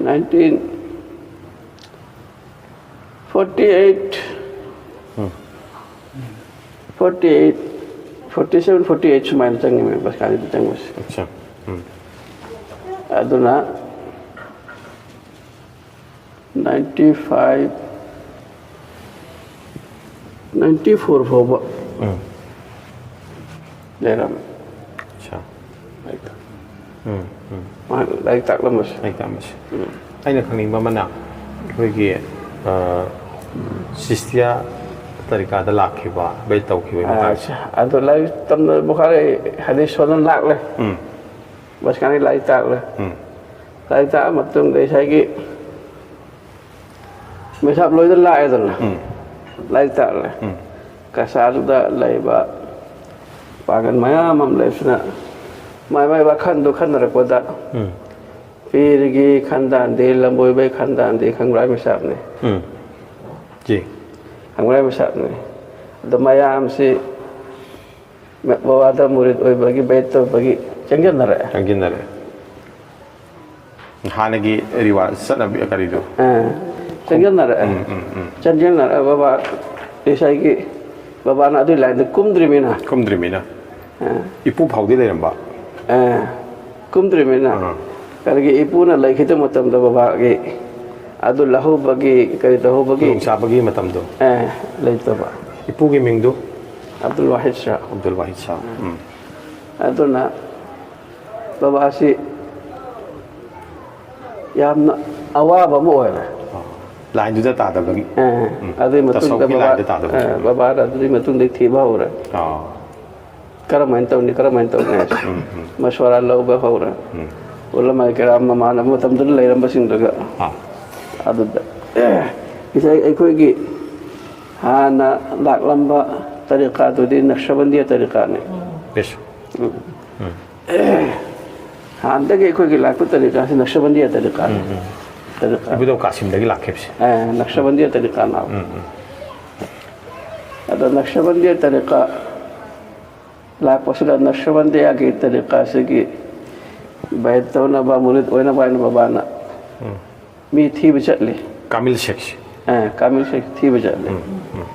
ꯅꯥꯏꯟꯇꯤꯟ ꯐꯣꯔꯇꯤ ꯑꯩꯠ, ꯎꯝ꯫ Forty eight, forty seven, forty eight ꯁꯨꯃꯥꯏꯅ ꯆꯪꯉꯤ ꯃꯁꯀꯥꯟꯗꯗ ꯆꯪꯕꯁꯦ꯫ ꯑꯆꯥ꯫ ꯎꯝ꯫ ꯑꯗꯨꯅ ꯅꯥꯏꯟꯇꯤ ꯐꯥꯏꯚ, ꯅꯥꯏꯟꯇꯤ ꯐꯣꯔ ꯐꯥꯎꯕ ꯎꯝ꯫ ꯂꯩꯔꯝꯃꯦ꯫ ꯑꯆꯥ꯫ ꯂꯥꯏꯔꯤꯛ ꯇꯥꯛ-, ꯎꯝ, ꯎꯝ꯫ ꯃꯥ ꯂꯥꯏꯔꯤꯛ ꯇꯥꯛꯂꯝꯕꯁꯦ꯫ ꯂꯥꯏꯔꯤꯛ ꯇꯥꯛꯂꯝꯕꯁꯦ꯫ ꯎꯝ꯫ ꯑꯩꯅ ꯈꯪꯅꯤꯡꯕ ꯑꯃꯅ ꯑꯩꯈꯣꯏꯒꯤ, ꯑ, ꯁꯤꯁꯇꯤꯌꯥ ꯇꯔꯤꯀꯥꯗ ꯂꯥꯛꯈꯤꯕ, ꯕꯦꯠ ꯇꯧꯈꯤꯕꯒꯤ ꯃꯇꯥꯡꯁꯦ꯫ ꯑꯗꯣ ꯂꯥꯏꯔꯤꯛ ꯇꯝꯗꯕ ꯃꯈꯥꯗ ꯑꯩ ꯍꯥꯗꯤꯁ ꯁꯣꯟꯅ ꯂꯥꯛꯂꯦ꯫ ꯎꯝ꯫ ꯕꯁꯀꯥꯅꯤ ꯂꯥꯏꯔꯤꯛ ꯇꯥꯛꯂꯦ꯫ ꯎꯝ꯫ ꯂꯥꯏꯔꯤꯛ ꯇꯥꯛꯑ ꯃꯇꯨꯡꯗ ꯉꯁꯥꯏꯒꯤ ꯃꯤꯁꯥꯞ ꯂꯣꯏꯗ ꯂꯥꯛꯑꯦꯗꯅ꯫ ꯎꯝ꯫ ꯂꯥꯏꯔꯤꯛ ꯇꯥꯛꯂꯦ꯫ ꯎꯝ꯫ ꯀꯁꯥꯔꯗꯨꯗ ꯂꯩꯕ ꯄꯥꯡꯒꯜ ꯃꯌꯥꯝ ꯑꯃ ꯂꯩꯕꯁꯤꯅ ꯃꯥꯏ ꯃꯥꯏ ꯋꯥꯈꯜꯗꯣ ꯈꯟꯅꯔꯛꯄꯗ ꯎꯝ꯫ ꯄꯤꯔꯒꯤ ꯈꯟꯗꯥꯟꯗꯤ, ꯂꯝꯕꯣꯏꯕꯩ ꯈꯟꯗꯥꯟꯗꯤ ꯈꯪꯕ꯭ꯔꯥ ꯃꯤꯁꯥꯞꯅꯤ꯫ ꯎꯝ꯫ ꯖꯤ꯫ ꯈꯪꯕ꯭ꯔꯥ ꯃꯤꯁꯥꯞꯅꯤ꯫ ꯑꯗꯣ ꯃꯌꯥꯝꯁꯤ ꯕꯕꯥꯗ ꯃꯨꯔꯤꯗ ꯑꯣꯏꯕꯒꯤ ꯕꯦꯠ ꯇꯧꯕꯒꯤ ꯆꯪꯁꯤꯟꯅꯔꯛꯑꯦ꯫ ꯆꯪꯁꯤꯟꯅꯔꯛꯑꯦ꯫ ꯍꯥꯟꯅꯒꯤ ꯔꯤꯋꯥꯖ, ꯆꯠꯅꯕꯤ ꯀꯔꯤꯗꯣ꯫ ꯑꯥ, ꯆꯪꯁꯤꯟꯅꯔꯛꯑꯦ꯫ ꯎꯝ, ꯎꯝ, ꯎꯝ꯫ ꯆꯪꯁꯤꯟꯅꯔꯛꯑꯦ ꯕꯕꯥ, ꯉꯁꯥꯏꯒꯤ ꯕꯕꯥꯅ ꯑꯗꯨꯒꯤ ꯂꯥꯏꯟꯗ ꯀꯨꯝꯗ꯭ꯔꯤꯃꯤꯅ꯫ ꯀꯨꯝꯗ꯭ꯔꯤꯃꯤꯅ꯫ ꯑꯥ, ꯏꯄꯨ ꯐꯥꯎꯗꯤ ꯂꯩꯔꯝꯕ꯫ ꯑꯥ, ꯀꯨꯝꯗ꯭ꯔꯤꯃꯤꯅ꯫ ꯑꯥ꯫ ꯀꯔꯤꯒꯤ ꯏꯄꯨꯅ ꯂꯩꯈꯤꯗꯕ ꯃꯇꯝꯗ ꯕꯕꯥꯒꯤ ꯑꯗꯨ ꯂꯧꯍꯧꯕꯒꯤ, ꯀꯔꯤ ꯇꯧꯍꯧꯕꯒꯤ, ꯈꯨꯗꯣꯡꯆꯥꯕꯒꯤ ꯃꯇꯝꯗꯣ꯫ ꯑꯥ, ꯂꯩꯇꯕ꯫ ꯏꯄꯨꯒꯤ ꯃꯤꯡꯗꯨ? ꯑꯕꯗꯨꯜ ꯋꯥꯍꯤꯗ ꯁꯥꯍ꯫ ꯑꯕꯗꯨꯜ ꯋꯥꯍꯤꯗ ꯁꯥꯍ꯫ ꯎꯝ꯫ ꯑꯗꯨꯅ ꯕꯕꯥꯁꯤ ꯌꯥꯝꯅ ꯑꯋꯥꯕ ꯑꯃ ꯑꯣꯏꯔꯦ꯫ ꯑꯣ꯫ ꯂꯥꯏꯟꯗꯨꯗ ꯇꯥꯗꯕꯒꯤ꯫ ꯑꯥ, ꯎꯝ꯫ ꯑꯗꯨꯒꯤ ꯃꯇꯨꯡꯗ ꯇꯁꯧꯒꯤ ꯕꯕꯥ, ꯂꯥꯏꯟꯗ ꯇꯥꯗꯕꯒꯤ꯫ ꯑꯥ, ꯕꯕꯥꯅ ꯑꯗꯨꯒꯤ ꯃꯇꯨꯡꯗ ꯊꯤꯕ ꯍꯧꯔꯦ꯫ ꯑꯣ꯫ ꯀꯔꯝꯍꯥꯏꯅ ꯇꯧꯅꯤ, ꯀꯔꯝꯍꯥꯏꯅ ꯇꯧꯅꯤ ꯍꯥꯏꯁꯦ꯫ ꯎꯝ, ꯎꯝ꯫ ꯃꯁꯋꯥꯔꯥ ꯂꯧꯕ ꯍꯧꯔꯦ꯫ ꯎꯝ꯫ ꯎꯂꯃꯥ ꯀꯤꯔꯥꯝ ꯃꯃꯥꯟꯅꯕ ꯃꯇꯝꯗꯨꯗ ꯂꯩꯔꯝꯕꯁꯤꯡꯗꯨꯒ꯫ ꯑꯥ꯫ ꯑꯗꯨꯗ ꯉꯁꯥꯏ ꯑꯩꯈꯣꯏꯒꯤ ꯍꯥꯟꯅ ꯂꯥꯛꯂꯝꯕ ꯇꯔꯤꯀꯥꯗꯨꯗꯤ ꯅꯛꯁꯕꯟꯗꯤꯌꯥ ꯇꯔꯤꯀꯥꯅꯤ꯫ ꯌꯦꯁ꯫ ꯎꯝ꯫ ꯍꯥꯟꯅꯗꯒꯤ ꯑꯩꯈꯣꯏꯒꯤ ꯂꯥꯛꯄ ꯇꯔꯤꯀꯥꯁꯤ ꯅꯛꯁꯕꯟꯗꯤꯌꯥ ꯇꯔꯤꯀꯥꯅꯤ꯫ ꯎꯝ, ꯎꯝ꯫ ꯇꯔꯤꯀꯥ꯫ ꯏꯕꯨꯙꯧ ꯀꯥꯁꯤꯝꯗꯒꯤ ꯂꯥꯛꯈꯤꯕꯁꯦ꯫ ꯑ, ꯅꯛꯁꯕꯟꯗꯤꯌꯥ ꯇꯔꯤꯀꯥꯅ꯫ ꯎꯝ, ꯎꯝ꯫ ꯑꯗꯣ ꯅꯛꯁꯕꯟꯗꯤꯌꯥ ꯇꯔꯤꯀꯥ ꯂꯥꯛꯄꯁꯤꯗ ꯅꯛꯁꯕꯟꯗꯤꯌꯥꯒꯤ ꯇꯔꯤꯀꯥꯁꯤꯒꯤ ꯕꯥꯏꯠ ꯇꯧꯅꯕ, ꯃꯨꯔꯤꯗ ꯑꯣꯏꯅꯕ ꯍꯥꯏꯅ ꯕꯕꯥꯅ ꯎꯝ꯫ ꯃꯤ ꯊꯤꯕ ꯆꯠꯂꯤ꯫ ꯀꯥꯃꯤꯜ ꯁꯦꯛꯁ꯫ ꯑ, ꯀꯥꯃꯤꯜ ꯁꯦꯛ ꯊꯤꯕ ꯆꯠꯂꯤ꯫ ꯎꯝ, ꯎꯝ꯫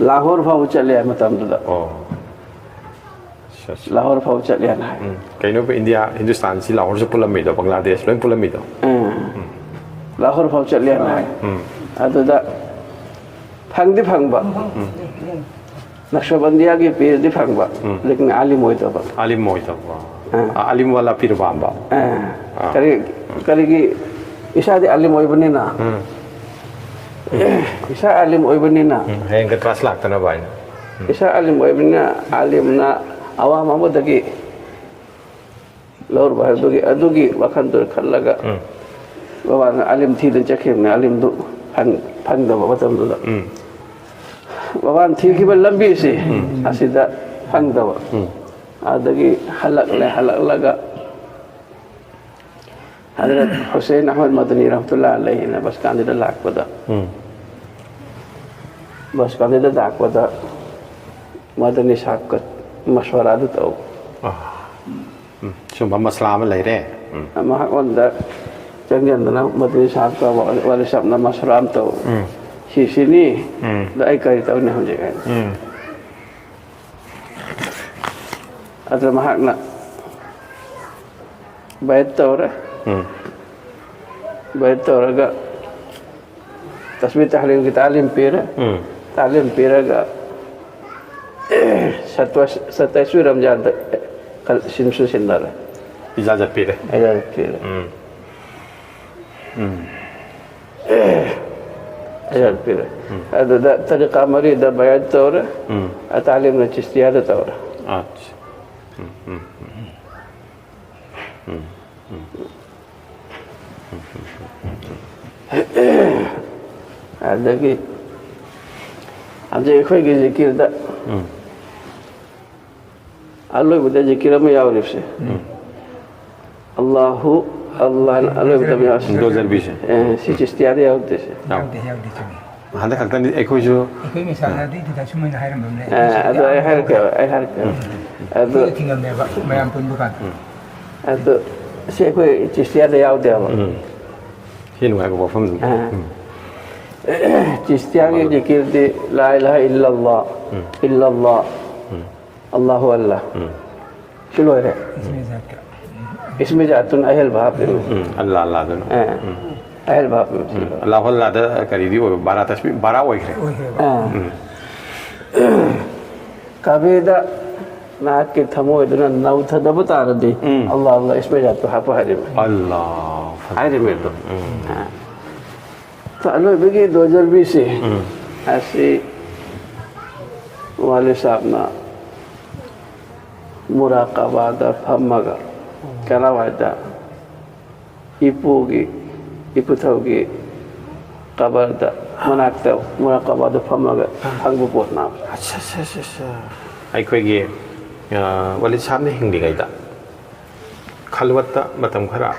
ꯂꯥꯍꯣꯔ ꯐꯥꯎꯕ ꯆꯠꯂꯦ ꯃꯇꯝꯗꯨꯗ꯫ ꯑꯣ꯫ ꯑꯠꯆꯥ, ꯑꯠꯆꯥ꯫ ꯂꯥꯍꯣꯔ ꯐꯥꯎ ꯆꯠꯂꯦꯅ ꯍꯥꯏ꯫ ꯎꯝ꯫ ꯀꯩꯅꯣꯕ, ꯏꯟꯗꯤꯌꯥ, ꯍꯤꯟꯗꯨꯁꯇꯥꯟꯁꯤ ꯂꯥꯍꯣꯔꯁꯨ ꯄꯨꯜꯂꯝꯃꯤꯗꯣ, ꯕꯪꯒ꯭ꯂꯥꯗꯦꯁ ꯂꯣꯏ ꯄꯨꯜꯂꯝꯃꯤꯗꯣ꯫ ꯎꯝ꯫ ꯂꯥꯍꯣꯔ ꯐꯥꯎ ꯆꯠꯂꯦꯅ ꯍꯥꯏ꯫ ꯎꯝ꯫ ꯑꯗꯨꯗ ꯐꯪꯗꯤ ꯐꯪꯕ꯫ ꯅꯛꯁꯕꯟꯗꯤꯌꯥꯒꯤ ꯄꯤꯔꯗꯤ ꯐꯪꯕ꯫ ꯎꯝ꯫ ꯂꯦꯀꯤꯟ ꯑꯥꯂꯤꯝ ꯑꯣꯏꯗꯕ꯫ ꯑꯥꯂꯤꯝ ꯑꯣꯏꯗꯕ꯫ ꯑꯥ꯫ ꯑꯥꯂꯤꯝ ꯋꯥꯂꯥ ꯄꯤꯔ ꯄꯥꯝꯕ꯫ ꯑꯥ꯫ ꯑꯥ꯫ ꯀꯔꯤ, ꯀꯔꯤꯒꯤ ꯏꯁꯥꯗꯤ ꯑꯥꯂꯤꯝ ꯑꯣꯏꯕꯅꯤꯅ꯫ ꯎꯝ꯫ ꯏꯁꯥ ꯑꯥꯂꯤꯝ ꯑꯣꯏꯕꯅꯤꯅ, ꯎꯝ, ꯍꯌꯦꯡ ꯀꯟꯇ꯭ꯔꯥꯁ ꯂꯥꯛꯇꯅꯕ ꯍꯥꯏꯅ꯫ ꯎꯝ꯫ ꯏꯁꯥ ꯑꯥꯂꯤꯝ ꯑꯣꯏꯕꯅꯤꯅ, ꯑꯥꯂꯤꯝꯅ ꯑꯋꯥꯝ ꯑꯃꯗꯒꯤ ꯂꯧꯔꯨꯕ ꯍꯥꯏꯕꯗꯨꯒꯤ, ꯑꯗꯨꯒꯤ ꯋꯥꯈꯜꯗꯨ ꯈꯜꯂꯒ, ꯎꯝ꯫ ꯕꯕꯥꯅ ꯑꯥꯂꯤꯝ ꯊꯤꯗꯅ ꯆꯠꯈꯤꯕꯅꯤ, ꯑꯥꯂꯤꯝꯗꯨ ꯐꯪ-, ꯐꯪꯗꯕ ꯃꯇꯝꯗꯨꯗ꯫ ꯎꯝ꯫ ꯕꯕꯥꯅ ꯊꯤꯈꯤꯕ ꯂꯝꯕꯤꯁꯤ, ꯎꯝ꯫ ꯑꯁꯤꯗ ꯐꯪꯗꯕ꯫ ꯎꯝ꯫ ꯑꯗꯒꯤ ꯍꯜꯂꯛꯂꯦ, ꯍꯜꯂꯛꯂꯒ ꯍꯖꯔꯠ ꯍꯨꯁꯦꯟ ꯑꯍꯃꯗ ꯃꯗꯅꯤ ꯔꯍꯃꯇꯨꯜꯂꯥꯍꯤ ꯑꯂꯩꯍꯤꯅ ꯕꯁꯀꯥꯟꯗꯤꯗ ꯂꯥꯛꯄꯗ, ꯎꯝ꯫ ꯕꯁꯀꯥꯟꯗꯤꯗ ꯂꯥꯛꯄꯗ ꯃꯗꯅꯤ ꯁꯥꯍꯕꯀ ꯃꯁꯋꯔꯥꯗꯨ ꯇꯧ꯫ ꯑꯥ꯫ ꯎꯝ꯫ ꯁꯨꯝꯕ ꯃꯁꯂꯥ ꯑꯃ ꯂꯩꯔꯦ꯫ ꯎꯝ꯫ ꯃꯍꯥꯛꯉꯣꯟꯗ ꯆꯪꯁꯤꯟꯗꯅ ꯃꯗꯅꯤ ꯁꯥꯍꯕꯀ ꯋꯥꯂꯤ ꯁꯥꯍꯕꯅ ꯃꯁꯋꯔꯥ ꯑꯃ ꯇꯧ꯫ ꯎꯝ꯫ ꯁꯤꯁꯤꯅꯤ꯫ ꯎꯝ꯫ ꯑꯗ ꯑꯩ ꯀꯔꯤ ꯇꯧꯅꯤ ꯍꯧꯖꯤꯛ ꯍꯥꯏꯅ꯫ ꯎꯝ꯫ ꯑꯗꯨꯗ ꯃꯍꯥꯛꯅ ꯕꯌꯠ ꯇꯧꯔꯦ꯫ ꯎꯝ꯫ ꯕꯌꯠ ꯇꯧꯔꯒ ꯇꯁꯕꯤꯍ ꯇꯍꯂꯤꯜꯒꯤ ꯇꯥꯂꯤꯝ ꯄꯤꯔꯦ꯫ ꯎꯝ꯫ ꯇꯥꯂꯤꯝ ꯄꯤꯔꯒ ꯁꯠꯇꯥꯏꯁ, ꯁꯠꯇꯥꯏꯁ ꯔꯝꯖꯥꯟꯗ ꯀꯜ-, ꯁꯤꯟꯁꯨ ꯁꯤꯟꯅꯔꯦ꯫ ꯏꯖꯥꯖꯠ ꯄꯤꯔꯦ꯫ ꯏꯖꯥꯖꯠ ꯄꯤꯔꯦ꯫ ꯎꯝ꯫ ꯎꯝ꯫ ꯏꯖꯥꯖꯠ ꯄꯤꯔꯦ꯫ ꯎꯝ꯫ ꯑꯗꯨꯗ ꯇꯔꯤꯀꯥ ꯃꯔꯤꯗ ꯕꯌꯥꯠ ꯇꯧꯔꯦ꯫ ꯎꯝ꯫ ꯑ ꯇꯥꯂꯤꯝꯅ ꯆꯤꯁꯇꯤꯌꯥꯗ ꯇꯧꯔꯦ꯫ ꯑꯠꯆꯥ꯫ ꯎꯝ, ꯎꯝ, ꯎꯝ꯫ ꯎꯝ, ꯎꯝ꯫ ꯑꯗꯒꯤ ꯍꯧꯖꯤꯛ ꯑꯩꯈꯣꯏꯒꯤ ꯖꯤꯀꯤꯔꯗ ꯎꯝ꯫ ꯑꯔꯣꯏꯕꯗ ꯖꯤꯀꯤꯔ ꯑꯃ ꯌꯥꯎꯔꯤꯕꯁꯦ꯫ ꯎꯝ꯫ ꯑꯜꯂꯥꯍꯨ, ꯑꯜꯂꯥꯍꯅ ꯑꯔꯣꯏꯕꯗ ꯑꯃ ꯌꯥꯎꯔꯤꯕꯁꯦ꯫ ꯗꯣꯖꯔꯕꯤꯁꯦ꯫ ꯑꯦ, ꯁꯤ ꯆꯤꯁꯇꯤꯌꯥꯗ ꯌꯥꯎꯗꯦꯁꯦ꯫ ꯌꯥꯎꯗꯦ꯫ ꯌꯥꯎꯗꯦ, ꯌꯥꯎꯗꯦ, ꯆꯨꯝꯃꯤ꯫ ꯍꯟꯗꯛ ꯈꯛꯇꯅꯤ ꯑꯩꯈꯣꯏꯁꯨ ꯑꯩꯈꯣꯏ ꯃꯤꯁꯥꯅꯗꯤ ꯑꯗꯨꯗ ꯁꯨꯃꯥꯏꯅ ꯍꯥꯏꯔꯝꯕꯅꯦ꯫ ꯑꯦ, ꯑꯗꯨ ꯑꯩ ꯍꯥꯏꯔꯛꯀꯦꯕ, ꯑꯩ ꯍꯥꯏꯔꯛꯀꯦꯕ꯫ ꯎꯝ꯫ ꯑꯗꯨ ꯑꯩꯈꯣꯏ ꯊꯤꯡꯉꯝꯃꯦꯕ, ꯃꯌꯥꯝ ꯄꯨꯟꯕ ꯀꯥꯟꯗ꯫ ꯎꯝ꯫ ꯑꯗꯨ ꯁꯤ ꯑꯩꯈꯣꯏ ꯆꯤꯁꯇꯤꯌꯥꯗ ꯌꯥꯎꯗꯦꯕ꯫ ꯎꯝ꯫ ꯁꯤ ꯅꯨꯡꯉꯥꯏꯕ ꯋꯥꯐꯝꯅꯤ꯫ ꯑꯥ꯫ ꯎꯝ꯫ ꯆꯤꯁꯇꯤꯌꯥꯒꯤ ꯖꯤꯀꯤꯔꯗꯤ ꯂꯥ ꯏꯂꯥꯍ ꯏꯜꯂꯜꯂꯥꯍ, ꯎꯝ꯫ ꯏꯜꯂꯜꯂꯥꯍ, ꯎꯝ꯫ ꯑꯜꯂꯥꯍꯨ ꯑꯜꯂꯥꯍ꯫ ꯎꯝ꯫ ꯁꯤ ꯂꯣꯏꯔꯦ꯫ ꯏꯁꯃꯦ ꯖꯥꯠꯀ꯫ ꯏꯁꯃꯦ ꯖꯥꯠꯇꯨꯅ ꯑꯍꯦꯜꯕ ꯍꯥꯞꯄꯤꯕ꯫ ꯎꯝ, ꯑꯜꯂꯥ, ꯑꯜꯂꯥꯗꯨꯅ꯫ ꯑꯦ, ꯎꯝ꯫ ꯑꯍꯦꯜꯕ ꯍꯥꯞꯄꯤꯕ꯫ ꯎꯝ, ꯑꯜꯂꯥꯍꯨ ꯑꯜꯂꯥꯗ ꯀꯔꯤꯗꯤ ꯑꯣꯏꯕ? ꯕꯥꯔꯥ ꯇꯁꯕꯤ-, ꯕꯥꯔꯥ ꯑꯣꯏꯈ꯭ꯔꯦ꯫ ꯑꯣꯏꯈ꯭ꯔꯦꯕ꯫ ꯑꯥ꯫ ꯎꯝ꯫ ꯀꯥꯕꯦꯗ ꯅꯍꯥꯛꯀꯤ ꯊꯃꯣꯏꯗꯨꯅ ꯅꯧꯊꯗꯕ ꯇꯥꯔꯗꯤ, ꯎꯝ꯫ ꯑꯜꯂꯥ, ꯑꯜꯂꯥ, ꯏꯁꯃꯦ ꯖꯥꯠꯇꯨ ꯍꯥꯞꯄꯨ ꯍꯥꯏꯔꯤꯕ꯫ ꯑꯜꯂꯥ꯫ ꯍꯥꯏꯔꯤꯕ ꯑꯗꯨ꯫ ꯎꯝ꯫ ꯑꯥ꯫ ꯑꯂꯣꯏꯕꯒꯤ ꯗꯣꯖꯔꯕꯤꯁꯤ ꯎꯝ꯫ ꯑꯁꯤ ꯋꯥꯂꯤ ꯁꯥꯕꯅ ꯃꯨꯔꯥꯀꯥꯕꯥꯗ ꯐꯝꯃꯒ ꯀꯔꯥꯏꯋꯥꯏꯗ ꯏꯄꯨꯒꯤ, ꯏꯄꯨꯊꯧꯒꯤ ꯀꯕꯔꯗ ꯃꯅꯥꯛꯇ ꯃꯨꯔꯥꯀꯥꯕꯥꯗ ꯐꯝꯃꯒ ꯍꯪꯕ ꯄꯣꯠꯅ꯫ ꯑꯠꯆꯥ, ꯑꯠꯆꯥ, ꯑꯠꯆꯥ, ꯑꯠꯆꯥ꯫ ꯑꯩꯈꯣꯏꯒꯤ, ꯑ, ꯋꯥꯂꯤꯗ ꯁꯥꯍꯕꯅ ꯍꯤꯡꯂꯤꯉꯩꯗ ꯈꯜꯋꯠꯇ ꯃꯇꯝ ꯈꯔ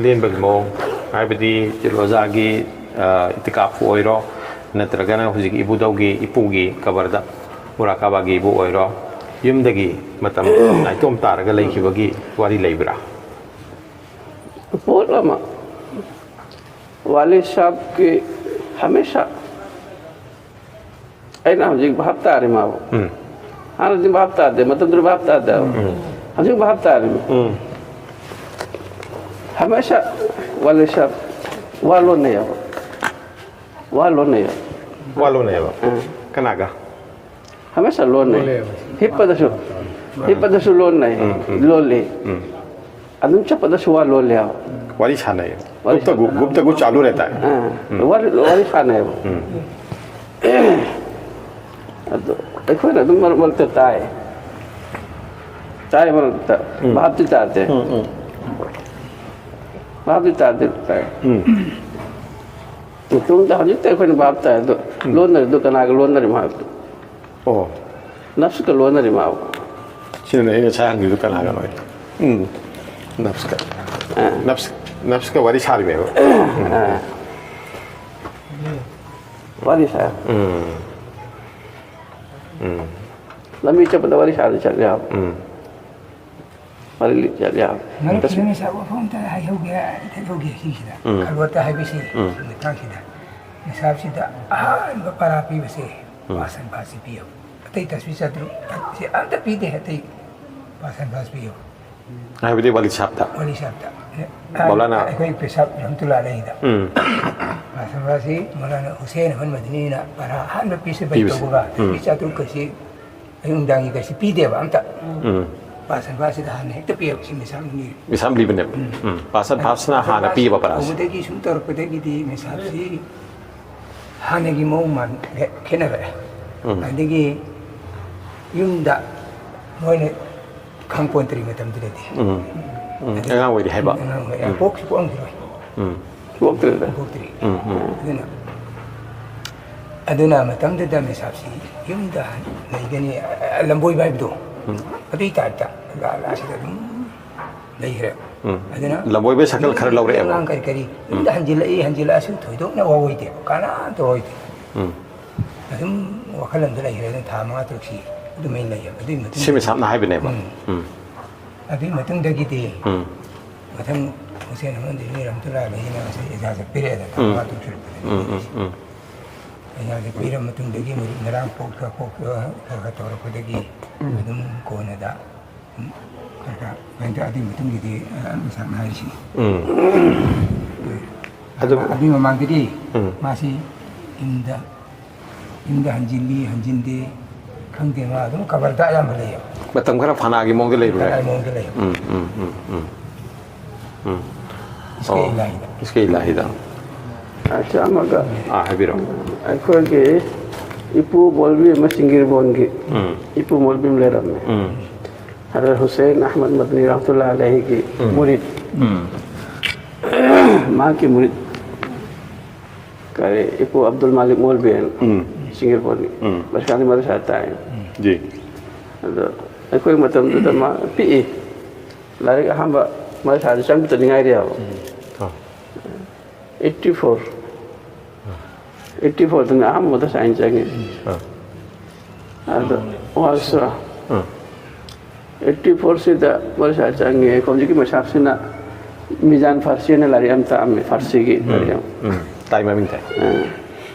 ꯂꯦꯟꯕꯒꯤ ꯃꯑꯣꯡ, ꯍꯥꯏꯕꯗꯤ ꯔꯣꯖꯥꯒꯤ, ꯑ, ꯏꯇꯤꯀꯥꯐꯄꯨ ꯑꯣꯏꯔꯣ, ꯅꯠꯇ꯭ꯔꯒꯅ ꯍꯧꯖꯤꯛ ꯏꯕꯨꯙꯧꯒꯤ, ꯏꯄꯨꯒꯤ ꯀꯕꯔꯗ ꯃꯨꯔꯥꯀꯥꯕꯥꯒꯤꯕꯨ ꯑꯣꯏꯔꯣ, ꯌꯨꯝꯗꯒꯤ ꯃꯇꯝ ꯅꯥꯏꯇꯣꯝ ꯇꯥꯔꯒ ꯂꯩꯈꯤꯕꯒꯤ ꯋꯥꯔꯤ ꯂꯩꯕ꯭ꯔꯥ? ꯄꯣꯠ ꯑꯃ, ꯋꯥꯂꯤ ꯁꯥꯍꯕꯀꯤ ꯍꯃꯦꯁꯥ ꯑꯩꯅ ꯍꯧꯖꯤꯛ ꯚꯥꯞ ꯇꯥꯔꯦ ꯃꯥꯕꯨ꯫ ꯎꯝ꯫ ꯍꯥꯟꯅꯗꯤ ꯚꯥꯞ ꯇꯥꯗꯦ, ꯃꯇꯝꯗꯨꯗ ꯚꯥꯞ ꯇꯥꯗꯦꯕ꯫ ꯎꯝ꯫ ꯍꯧꯖꯤꯛ ꯚꯥꯞ ꯇꯥꯔꯦ꯫ ꯎꯝ꯫ ꯍꯃꯦꯁꯥ ꯋꯥꯂꯤ ꯁꯥꯍꯕ ꯋꯥ ꯂꯣꯟꯅꯩꯌꯦꯕ꯫ ꯋꯥ ꯂꯣꯟꯅꯩꯌꯦꯕ꯫ ꯋꯥ ꯂꯣꯟꯅꯩꯌꯦꯕ? ꯎꯝ꯫ ꯀꯅꯥꯒ? ꯍꯃꯦꯁꯥ ꯂꯣꯟꯅꯩ꯫ ꯂꯣꯜꯂꯦꯕ꯫ ꯍꯤꯞꯄꯗꯁꯨ, ꯍꯤꯞꯄꯗꯁꯨ ꯂꯣꯟꯅꯩ꯫ ꯎꯝ, ꯎꯝ꯫ ꯂꯣꯜꯂꯤ꯫ ꯎꯝ꯫ ꯑꯗꯨꯝ ꯆꯠꯄꯗꯁꯨ ꯋꯥ ꯂꯣꯜꯂꯦꯕ꯫ ꯋꯥꯔꯤ ꯁꯥꯟꯅꯩ꯫ ꯋꯥꯔꯤ ꯒꯨꯞꯇ ꯒꯨ-, ꯁꯥꯟꯅꯩ꯫ ꯒꯨꯞꯇ ꯒꯨ ꯆꯥꯂꯨ ꯔꯦꯍꯇꯥ ꯍꯥꯏ꯫ ꯑꯥ, ꯎꯝ꯫ ꯋꯥꯔꯤ, ꯋꯥꯔꯤ ꯁꯥꯟꯅꯩꯕ꯫ ꯎꯝ꯫ ꯑꯗꯨ ꯑꯩꯈꯣꯏꯅ ꯑꯗꯨꯝ ꯃꯔꯛ ꯃꯔꯛꯇ ꯇꯥꯏ꯫ ꯇꯥꯏ ꯃꯔꯛꯇ꯫ ꯎꯝ꯫ ꯚꯥꯞꯇꯤ ꯇꯥꯗꯦ꯫ ꯎꯝ, ꯎꯝ꯫ ꯚꯥꯞꯇꯤ ꯇꯥꯗꯦ ꯇꯥꯏ꯫ ꯎꯝ꯫ ꯃꯇꯨꯡꯗ ꯍꯧꯖꯤꯛꯇ ꯑꯩꯈꯣꯏꯅ ꯚꯥꯞ ꯇꯥꯏ ꯑꯗꯣ ꯎꯝ꯫ ꯂꯣꯟꯅꯔꯤꯗꯨ ꯀꯅꯥꯒ ꯂꯣꯟꯅꯔꯤꯃꯣ ꯍꯥꯏꯕꯗꯨ꯫ ꯑꯣ꯫ ꯅꯐꯁꯀ ꯂꯣꯟꯅꯔꯤ ꯃꯥꯕꯨ꯫ ꯁꯤꯅꯅꯦ ꯑꯩꯅ ꯉꯁꯥꯏ ꯍꯪꯈꯤꯕꯗꯨ ꯀꯅꯥꯒꯅꯣ ꯍꯥꯏꯗꯣ꯫ ꯎꯝ꯫ ꯅꯐꯁꯀ꯫ ꯑꯥ꯫ ꯅꯐꯁ-, ꯅꯐꯁꯀ ꯋꯥꯔꯤ ꯁꯥꯔꯤꯃꯦꯕ꯫ ꯑꯥ꯫ ꯋꯥꯔꯤ ꯁꯥ꯫ ꯎꯝ꯫ ꯎꯝ꯫ ꯂꯝꯕꯤ ꯆꯠꯄꯗ ꯋꯥꯔꯤ ꯁꯥꯔ ꯆꯠꯂꯦ ꯍꯥꯏꯕ꯫ ꯎꯝ꯫ ꯋꯥꯔꯤ ꯆꯠꯂꯦ ꯍꯥꯏꯕ꯫ ꯃꯔꯨꯞ ꯇꯁ- ꯁꯤꯗ ꯉꯁꯥꯏ ꯋꯥꯐꯝ ꯑꯝꯇ ꯍꯥꯏꯍꯧꯒꯦ, ꯊꯠꯍꯧꯒꯦ ꯁꯤꯁꯤꯗ꯫ ꯎꯝ꯫ ꯈꯜꯋꯠꯇ ꯍꯥꯏꯕꯁꯤ ꯎꯝ꯫ ꯃꯇꯥꯡꯁꯤꯗ ꯅꯤꯁꯥꯕꯁꯤꯗ ꯑꯍꯥꯟꯕ ꯄꯔꯥ ꯄꯤꯕꯁꯦ ꯎꯝ꯫ ꯄꯥꯁꯟ ꯐꯥꯁꯤ ꯄꯤꯌꯨ꯫ ꯑꯇꯩ ꯇꯁꯕꯤ ꯆꯥꯇ꯭ꯔꯨꯛ ꯁꯤ ꯑꯝꯇ ꯄꯤꯗꯦ, ꯑꯇꯩ ꯄꯥꯁꯟ ꯐꯥꯁ ꯄꯤꯌꯨ꯫ ꯍꯥꯏꯕꯗꯤ ꯋꯥꯂꯤ ꯁꯥꯍꯕꯇ? ꯋꯥꯂꯤ ꯁꯥꯍꯕꯇ꯫ ꯃꯧꯂꯥꯅꯥ ꯑꯩꯈꯣꯏ ꯄꯦꯁꯥꯕ ꯔꯍꯃꯇꯨꯜꯂꯥꯍꯤ ꯑꯂꯩꯍꯤꯗ꯫ ꯎꯝ꯫ ꯄꯥꯁꯟ ꯐꯥꯁꯤ ꯃꯧꯂꯥꯅꯥ ꯍꯨꯁꯦꯟ ꯑꯍꯃꯗ ꯃꯗꯅꯤꯅ ꯄꯔꯥ ꯑꯍꯥꯟꯕ ꯄꯤꯁꯦ ꯕꯩ ꯄꯤꯕꯁꯦ꯫ ꯇꯧꯕꯒ ꯎꯝ꯫ ꯇꯁꯕꯤ ꯆꯥꯇ꯭ꯔꯨꯛ ꯀꯁꯤ ꯑꯌꯨꯛ ꯅꯨꯡꯗꯥꯡꯒꯤ ꯀꯁꯤ ꯄꯤꯗꯦꯕ ꯑꯝꯇ꯫ ꯎꯝ꯫ ꯄꯥꯁꯟ ꯐꯥꯁꯤꯗ ꯍꯥꯟꯅ ꯍꯦꯛꯇ ꯄꯤꯔꯛꯄꯁꯤ ꯃꯤꯁꯥꯝ ꯅꯤꯔꯤ꯫ ꯃꯤꯁꯥꯝ ꯂꯤꯕꯅꯦꯕ꯫ ꯎꯝ꯫ ꯎꯝ꯫ ꯄꯥꯁꯟ ꯐꯥꯁꯅ ꯍꯥꯟꯅ ꯄꯤꯕ ꯄꯔꯥꯁꯦ꯫ ꯍꯧꯕꯗꯒꯤ ꯁꯨꯝ ꯇꯧꯔꯛꯄꯗꯒꯤꯗꯤ ꯃꯤꯁꯥꯝꯁꯤ ꯍꯥꯟꯅꯒꯤ ꯃꯑꯣꯡ ꯃꯥꯟ ꯈꯦꯠꯅꯔꯛꯑꯦ꯫ ꯎꯝ꯫ ꯑꯗꯒꯤ ꯌꯨꯝꯗ ꯃꯣꯏꯅ ꯈꯪꯄꯣꯟꯇ꯭ꯔꯤ ꯃꯇꯝꯗꯨꯗꯗꯤ꯫ ꯎꯝ꯫ ꯎꯝ꯫ ꯑꯉꯥꯡ ꯑꯣꯏꯔꯤ ꯍꯥꯏꯕ꯫ ꯑꯉꯥꯡ ꯑꯣꯏꯔꯤ꯫ ꯎꯝ꯫ ꯄꯣꯛꯁꯨ ꯄꯣꯛꯑꯝꯈꯤꯔꯣꯏ꯫ ꯎꯝ꯫ ꯄꯣꯛꯇ꯭ꯔꯤꯗ꯫ ꯄꯣꯛꯇ꯭ꯔꯤ꯫ ꯎꯝ, ꯎꯝ꯫ ꯑꯗꯨꯅ, ꯑꯗꯨꯅ ꯃꯇꯝꯗꯨꯗ ꯃꯤꯁꯥꯞꯁꯤ ꯌꯨꯝꯗ ꯂꯩꯒꯅꯤ, ꯑ, ꯑ, ꯂꯝꯕꯣꯏꯕ ꯍꯥꯏꯕꯗꯣ, ꯎꯝ꯫ ꯑꯗꯨꯒꯤ ꯇꯥꯏꯞꯇ ꯂꯥ-, ꯂꯥꯁꯤꯗ ꯑꯗꯨꯝ ꯂꯩꯈ꯭ꯔꯦ꯫ ꯎꯝ꯫ ꯑꯗꯨꯅ ꯂꯝꯕꯣꯏꯕ ꯁꯥꯏꯀꯜ ꯈꯔ ꯂꯧꯔꯛꯑꯦꯕ꯫ ꯑꯉꯥꯡ ꯀꯔꯤ ꯀꯔꯤ ꯎꯝ꯫ ꯌꯨꯝꯗ ꯍꯟꯖꯤꯜꯂꯛꯏ, ꯍꯟꯖꯤꯜꯂꯛꯑꯁꯨ ꯊꯣꯏꯗꯣꯛꯅ ꯋꯥꯑꯣꯏꯗꯦꯕ, ꯀꯅꯥꯝꯇ ꯋꯥꯑꯣꯏꯗꯦ꯫ ꯎꯝ꯫ ꯑꯗꯨꯝ ꯋꯥꯈꯜ ꯑꯃꯗ ꯂꯩꯈ꯭ꯔꯦ, ꯑꯗꯨꯝ ꯊꯥ ꯃꯉꯥ ꯇꯔꯨꯛꯁꯤ ꯑꯗꯨꯃꯥꯏꯅ ꯂꯩꯌꯦꯕ꯫ ꯑꯗꯨꯒꯤ ꯃꯇꯨꯡꯗ ꯁꯤ ꯃꯤꯁꯥꯞꯅ ꯍꯥꯏꯕꯅꯦꯕ꯫ ꯎꯝ꯫ ꯎꯝ꯫ ꯑꯗꯨꯒꯤ ꯃꯇꯨꯡꯗꯒꯤꯗꯤ ꯎꯝ꯫ ꯃꯊꯪ ꯍꯨꯁꯦꯟ ꯑꯍꯃꯗ ꯗꯦꯍꯂꯤ ꯔꯍꯃꯇꯨꯜꯂꯥꯍꯤ ꯑꯂꯩꯍꯤꯅ ꯉꯁꯥꯏ ꯏꯖꯥꯖꯠ ꯄꯤꯔꯛꯑꯦꯗꯅ, ꯎꯝ꯫ ꯊꯥ ꯃꯉꯥ ꯇꯔꯨꯛ ꯁꯨꯔꯛꯄꯗꯒꯤ꯫ ꯎꯝ, ꯎꯝ, ꯎꯝ꯫ ꯏꯖꯥꯖꯠ ꯄꯤꯔ ꯃꯇꯨꯡꯗꯒꯤ ꯃꯔꯤꯛ ꯃꯔꯥꯡ ꯄꯣꯛ ꯈꯔ ꯄꯣꯛ ꯈꯔ ꯈꯔ ꯇꯧꯔꯛꯄꯗꯒꯤ ꯎꯝ꯫ ꯑꯗꯨꯝ ꯀꯣꯟꯅꯗ ꯎꯝ, ꯈꯔ ꯈꯔ ꯀꯩꯅꯣ ꯇꯧ-, ꯑꯗꯨꯒꯤ ꯃꯇꯨꯡꯒꯤꯗꯤ, ꯑ, ꯃꯤꯁꯥꯞꯅ ꯍꯥꯏꯔꯤꯁꯤꯅꯤ꯫ ꯎꯝ꯫ ꯑꯗꯨ ꯑꯗꯨꯒꯤ ꯃꯃꯥꯡꯗꯗꯤ ꯎꯝ꯫ ꯃꯥꯁꯤ ꯌꯨꯝꯗ, ꯌꯨꯝꯗ ꯍꯟꯖꯤꯜꯂꯤ, ꯍꯟꯖꯤꯟꯗꯦ, ꯈꯪꯗꯦ, ꯃꯥ ꯑꯗꯨꯝ ꯀꯕꯔꯗ ꯑꯌꯥꯝꯕ ꯂꯩꯌꯦꯕ꯫ ꯃꯇꯝ ꯈꯔ ꯐꯥꯅꯥꯒꯤ ꯃꯑꯣꯡꯗ ꯂꯩꯔꯨꯔꯦ꯫ ꯐꯥꯅꯥꯒꯤ ꯃꯑꯣꯡꯗ ꯂꯩꯌꯦꯕ꯫ ꯎꯝ, ꯎꯝ, ꯎꯝ, ꯎꯝ꯫ ꯏꯁꯀꯦ ꯑꯣ꯫ ꯏꯂꯥꯍꯤꯗ꯫ ꯏꯁꯀꯦ ꯏꯂꯥꯍꯤꯗ꯫ ꯑꯁ, ꯑꯃꯒ ꯑꯥ, ꯍꯥꯏꯕꯤꯔꯣ꯫ ꯑꯩꯈꯣꯏꯒꯤ ꯏꯄꯨ ꯃꯧꯂꯕꯤ ꯑꯃ ꯁꯤꯡꯒꯤꯔꯕꯣꯟꯒꯤ ꯎꯝ꯫ ꯏꯄꯨ ꯃꯧꯂꯕꯤ ꯑꯃ ꯂꯩꯔꯝꯃꯦ꯫ ꯎꯝ꯫ ꯍꯖꯔꯠ ꯍꯨꯁꯦꯟ ꯑꯍꯃꯗ ꯃꯗꯅꯤ ꯔꯍꯃꯇꯨꯜꯂꯥꯍꯤ ꯑꯂꯩꯍꯤꯒꯤ ꯎꯝ꯫ ꯃꯨꯔꯤꯗ꯫ ꯎꯝ꯫ ꯃꯍꯥꯛꯀꯤ ꯃꯨꯔꯤꯗ ꯀꯔꯤ, ꯏꯄꯨ ꯑꯕꯗꯨꯜ ꯃꯥꯂꯤꯛ ꯃꯧꯂꯕꯤ ꯍꯥꯏꯅ ꯎꯝ꯫ ꯁꯤꯡꯒꯤꯔꯕꯣꯟꯒꯤ ꯎꯝ꯫ ꯃꯁꯀꯥꯟꯗꯤ ꯃꯗꯔꯁꯥ ꯇꯥꯛꯑꯦ꯫ ꯖꯤ꯫ ꯑꯗꯣ ꯑꯩꯈꯣꯏ ꯃꯇꯝꯗꯨꯗ ꯃꯥ ꯄꯤꯛꯏ꯫ ꯂꯥꯏꯔꯤꯛ ꯑꯍꯥꯟꯕ ꯃꯗꯔꯁꯥꯗ ꯆꯪꯕꯇ ꯉꯥꯏꯔꯤꯑꯕ꯫ ꯎꯝ꯫ ꯑꯥ꯫ Eighty four. ꯑꯩꯠꯇꯤ ꯐꯣꯔꯗꯅ ꯑꯍꯥꯟꯕ ꯃꯗꯔꯁꯥ ꯑꯩꯅ ꯆꯪꯉꯤ꯫ ꯑꯥ꯫ ꯑꯗꯣ ꯋꯥꯁꯨ ꯑꯥ꯫ ꯑꯩꯠꯇꯤ ꯐꯣꯔꯁꯤꯗ ꯃꯗꯔꯁꯥ ꯆꯪꯉꯦ꯫ ꯍꯧꯖꯤꯛꯀꯤ ꯃꯁꯥꯞꯁꯤꯅ ꯃꯤꯖꯥꯟ ꯐꯥꯔꯁꯤꯅ ꯂꯥꯏꯔꯤꯛ ꯑꯃ ꯇꯥꯛꯑꯝꯃꯦ, ꯐꯥꯔꯁꯤꯒꯤ ꯎꯝ꯫ ꯂꯥꯏꯔꯤꯛ ꯑꯃ꯫ ꯎꯝ꯫ ꯇꯥꯏ ꯃꯃꯤꯡ ꯇꯥꯏ꯫ ꯑꯥ꯫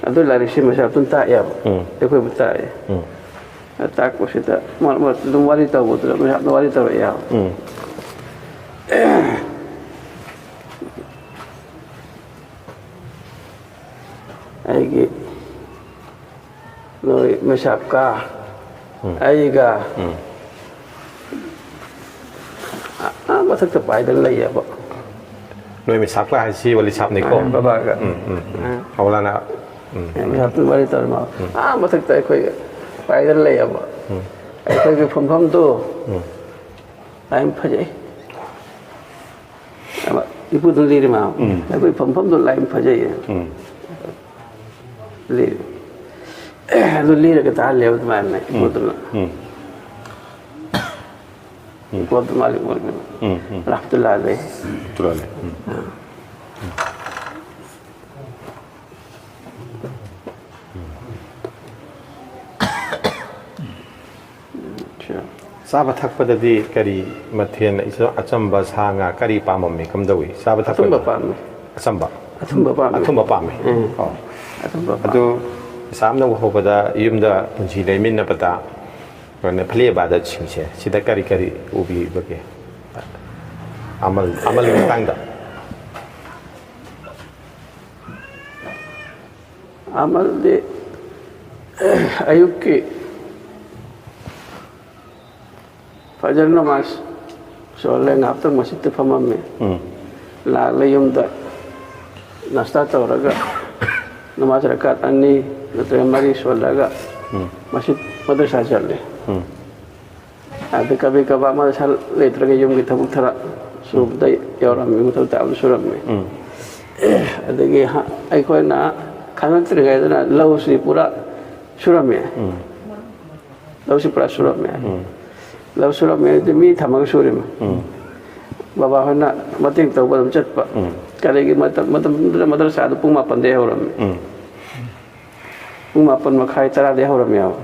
ꯑꯗꯨ ꯂꯥꯏꯔꯤꯛꯁꯤ ꯃꯁꯥꯞꯇꯨꯅ ꯇꯥꯛꯑꯦꯕ꯫ ꯎꯝ꯫ ꯑꯩꯈꯣꯏꯕꯨ ꯇꯥꯛꯑꯦ꯫ ꯎꯝ꯫ ꯑꯗ ꯇꯥꯛꯄꯁꯤꯗ ꯃꯔꯛ ꯃꯔꯛꯇ ꯑꯗꯨꯝ ꯋꯥꯔꯤ ꯇꯧꯕꯗꯨꯗ ꯃꯁꯥꯞꯅ ꯋꯥꯔꯤ ꯇꯧꯔꯛꯑꯦꯕ꯫ ꯎꯝ꯫ ꯑꯩꯒꯤ ꯅꯣꯏ ꯃꯁꯥꯞꯀ ꯎꯝ꯫ ꯑꯩꯒ ꯎꯝ꯫ ꯑꯥ ꯃꯊꯛꯇ ꯄꯥꯏꯗꯅ ꯂꯩꯌꯦꯕ꯫ ꯅꯣꯏ ꯃꯤꯁꯥꯞꯀ ꯍꯥꯏꯁꯤ ꯋꯥꯂꯤ ꯁꯥꯞꯅꯤꯀꯣ꯫ ꯕꯕꯥꯒ ꯎꯝ ꯎꯝ ꯎꯝ꯫ ꯃꯧꯂꯥꯅꯥ꯫ ꯎꯝ꯫ ꯃꯤꯁꯥꯞꯇꯨ ꯋꯥꯔꯤ ꯇꯧꯔꯤ ꯃꯥ ꯑꯥ ꯃꯊꯛꯇ ꯑꯩꯈꯣꯏ ꯄꯥꯏꯗꯅ ꯂꯩꯌꯦꯕ꯫ ꯑꯩꯈꯣꯏꯒꯤ ꯐꯝꯐꯝꯗꯣ ꯎꯝ꯫ ꯌꯥꯝ ꯐꯖꯩ꯫ ꯑꯃ ꯏꯄꯨꯗꯨꯅ ꯂꯤꯔꯤ ꯃꯥ ꯎꯝ꯫ ꯑꯩꯈꯣꯏ ꯐꯝꯐꯝꯗꯣ ꯂꯥꯏ ꯌꯥꯝ ꯐꯖꯩꯌꯦ꯫ ꯎꯝ꯫ ꯂꯤꯔꯤ꯫ ꯑꯗꯨ ꯂꯤꯔꯒ ꯇꯥꯍꯜꯂꯦꯕ ꯑꯗꯨꯃꯥꯏꯅ ꯏꯄꯨꯗꯨꯅ꯫ ꯎꯝ꯫ ꯏꯄꯨ ꯑꯕꯗꯨꯜ ꯃꯥꯂꯤꯛ ꯑꯣꯏꯕꯅ ꯎꯝ ꯎꯝ꯫ ꯔꯍꯃꯇꯨꯜꯂꯥ ꯑꯂꯩ꯫ ꯇꯨꯔꯥꯂꯦ꯫ ꯎꯝ꯫ ꯆꯥꯕ ꯊꯛꯄꯗꯗꯤ ꯀꯔꯤ ꯃꯊꯦꯜ, ꯑꯆꯝꯕ, ꯁꯥ ꯉꯥ ꯀꯔꯤ ꯄꯥꯝꯃꯝꯃꯤ, ꯀꯝꯗꯧꯏ? ꯆꯥꯕ ꯑꯊꯨꯝꯕ ꯊꯛꯄꯗ ꯄꯥꯝꯃꯤ꯫ ꯑꯆꯝꯕ꯫ ꯑꯊꯨꯝꯕ ꯄꯥꯝꯃꯤ꯫ ꯑꯊꯨꯝꯕ ꯄꯥꯝꯃꯤ꯫ ꯎꯝ꯫ ꯑꯣ꯫ ꯑꯊꯨꯝꯕ ꯄꯥꯝꯃꯤ꯫ ꯑꯗꯨ ꯏꯁꯥꯝꯅ ꯎꯍꯧꯕꯗ ꯌꯨꯝꯗ ꯄꯨꯟꯁꯤ ꯂꯩꯃꯤꯟꯅꯕꯗ ꯑꯩꯈꯣꯏꯅ ꯐꯂꯦꯕꯥꯗꯠꯁꯤꯡꯁꯦ ꯁꯤꯗ ꯀꯔꯤ ꯀꯔꯤ ꯎꯕꯤꯕꯒꯦ? ꯑꯃꯜ ꯑꯃꯜꯒꯤ ꯃꯇꯥꯡꯗ꯫ ꯑꯃꯜꯗꯤ ꯑꯌꯨꯛꯀꯤ ꯐꯖꯔ ꯅꯃꯥꯖ ꯁꯣꯜꯂꯦ, ꯉꯥꯏꯍꯥꯛꯇꯪ ꯃꯁꯖꯤꯠꯇ ꯐꯝꯃꯝꯃꯤ꯫ ꯎꯝ꯫ ꯂꯥꯛꯂꯦ ꯌꯨꯝꯗ ꯅꯥꯁꯇꯥ ꯇꯧꯔꯒ ꯅꯃꯥꯖ ꯔꯀꯥꯠ ꯑꯅꯤ ꯅꯠꯇ꯭ꯔꯒ ꯃꯔꯤ ꯁꯣꯜꯂꯒ ꯎꯝ꯫ ꯃꯁꯖꯤꯠ ꯃꯗꯔꯁꯥ ꯆꯠꯂꯦ꯫ ꯎꯝ꯫ ꯑꯗ ꯀꯕꯤ ꯀꯕꯥ ꯃꯗꯔꯁꯥ ꯂꯩꯇ꯭ꯔꯒ ꯌꯨꯝꯒꯤ ꯊꯕꯛ ꯊꯔ ꯁꯨꯕꯗ ꯌꯥꯎꯔꯝꯃꯤ, ꯃꯊꯧ ꯇꯥꯕꯗ ꯁꯨꯔꯝꯃꯤ꯫ ꯎꯝ꯫ ꯑꯗꯒꯤ ꯍ-, ꯑꯩꯈꯣꯏꯅ ꯈꯪꯉꯛꯇ꯭ꯔꯤꯉꯩꯗꯅ ꯂꯧꯁꯤ ꯄꯨꯔꯥ ꯁꯨꯔꯝꯃꯤ꯫ ꯎꯝ꯫ ꯂꯧꯁꯤ ꯄꯨꯔꯥ ꯁꯨꯔꯝꯃꯦ꯫ ꯎꯝ꯫ ꯂꯧ ꯁꯨꯔꯝꯃꯦ ꯍꯥꯏꯗꯤ ꯃꯤ ꯊꯝꯃꯒ ꯁꯨꯔꯤꯃꯤ꯫ ꯎꯝ꯫ ꯕꯕꯥ ꯍꯣꯏꯅ ꯃꯇꯦꯡ ꯇꯧꯕ ꯑꯗꯨꯝ ꯆꯠꯄ꯫ ꯎꯝ꯫ ꯀꯔꯤꯒꯤ ꯃꯇꯝ, ꯃꯇꯝꯗꯨꯗ ꯃꯗꯔꯁꯥꯗꯨ ꯄꯨꯡ ꯃꯥꯄꯟꯗꯩ ꯍꯧꯔꯝꯃꯤ꯫ ꯎꯝ꯫ ꯄꯨꯡ ꯃꯥꯄꯟ ꯃꯈꯥꯏ ꯇꯔꯥꯗꯩ ꯍꯧꯔꯝꯃꯦꯕ꯫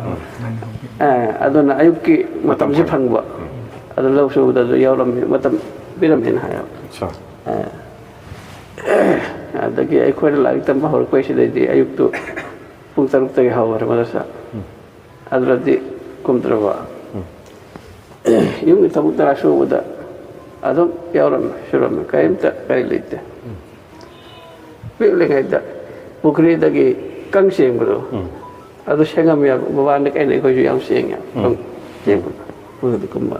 ꯑꯦ, ꯑꯗꯨꯅ ꯑꯌꯨꯛꯀꯤ ꯃꯇꯝꯁꯤ ꯐꯪꯕ꯫ ꯐꯪꯕ꯫ ꯑꯗꯨ ꯂꯧ ꯁꯨꯕꯗꯁꯨ ꯌꯥꯎꯔꯝꯃꯤ, ꯃꯇꯝ ꯄꯤꯔꯝꯃꯦꯅ ꯍꯥꯏꯌꯦꯕ꯫ ꯑꯆꯥ꯫ ꯑꯦ, ꯑꯗꯒꯤ ꯑꯩꯈꯣꯏꯅ ꯂꯥꯏꯔꯤꯛ ꯇꯝꯕ ꯍꯧꯔꯛꯄꯩꯁꯤꯗꯩꯗꯤ ꯑꯌꯨꯛꯇꯨ ꯄꯨꯡ ꯇꯔꯨꯛꯇꯒꯤ ꯍꯧꯔꯦ ꯃꯗꯔꯁꯥ꯫ ꯎꯝ꯫ ꯑꯗꯨꯗꯗꯤ ꯀꯨꯝꯗ꯭ꯔꯕ꯫ ꯎꯝ꯫ ꯌꯨꯝꯒꯤ ꯊꯕꯛ ꯇꯔꯥ ꯁꯨꯕꯗ ꯑꯗꯨꯝ ꯌꯥꯎꯔꯝꯃꯦ, ꯁꯨꯔꯝꯃꯦ, ꯀꯔꯤꯝꯇ ꯀꯔꯤ ꯂꯩꯇꯦ꯫ ꯎꯝ꯫ ꯄꯤꯛꯂꯤꯉꯩꯗ ꯄꯨꯈ꯭ꯔꯤꯗꯒꯤ ꯀꯪ ꯆꯦꯡꯕꯗꯣ, ꯎꯝ꯫ ꯑꯗꯨ ꯁꯦꯡꯉꯝꯃꯦꯕ꯫ ꯕꯕꯥꯅ ꯀꯩꯅ ꯑꯩꯈꯣꯏꯁꯨ ꯌꯥꯝ ꯁꯦꯡꯉꯦ꯫ ꯎꯝ꯫ ꯀꯪ ꯆꯦꯡꯕꯗꯣ꯫ ꯄꯨꯈ꯭ꯔꯤꯗ ꯀꯨꯝꯕ꯫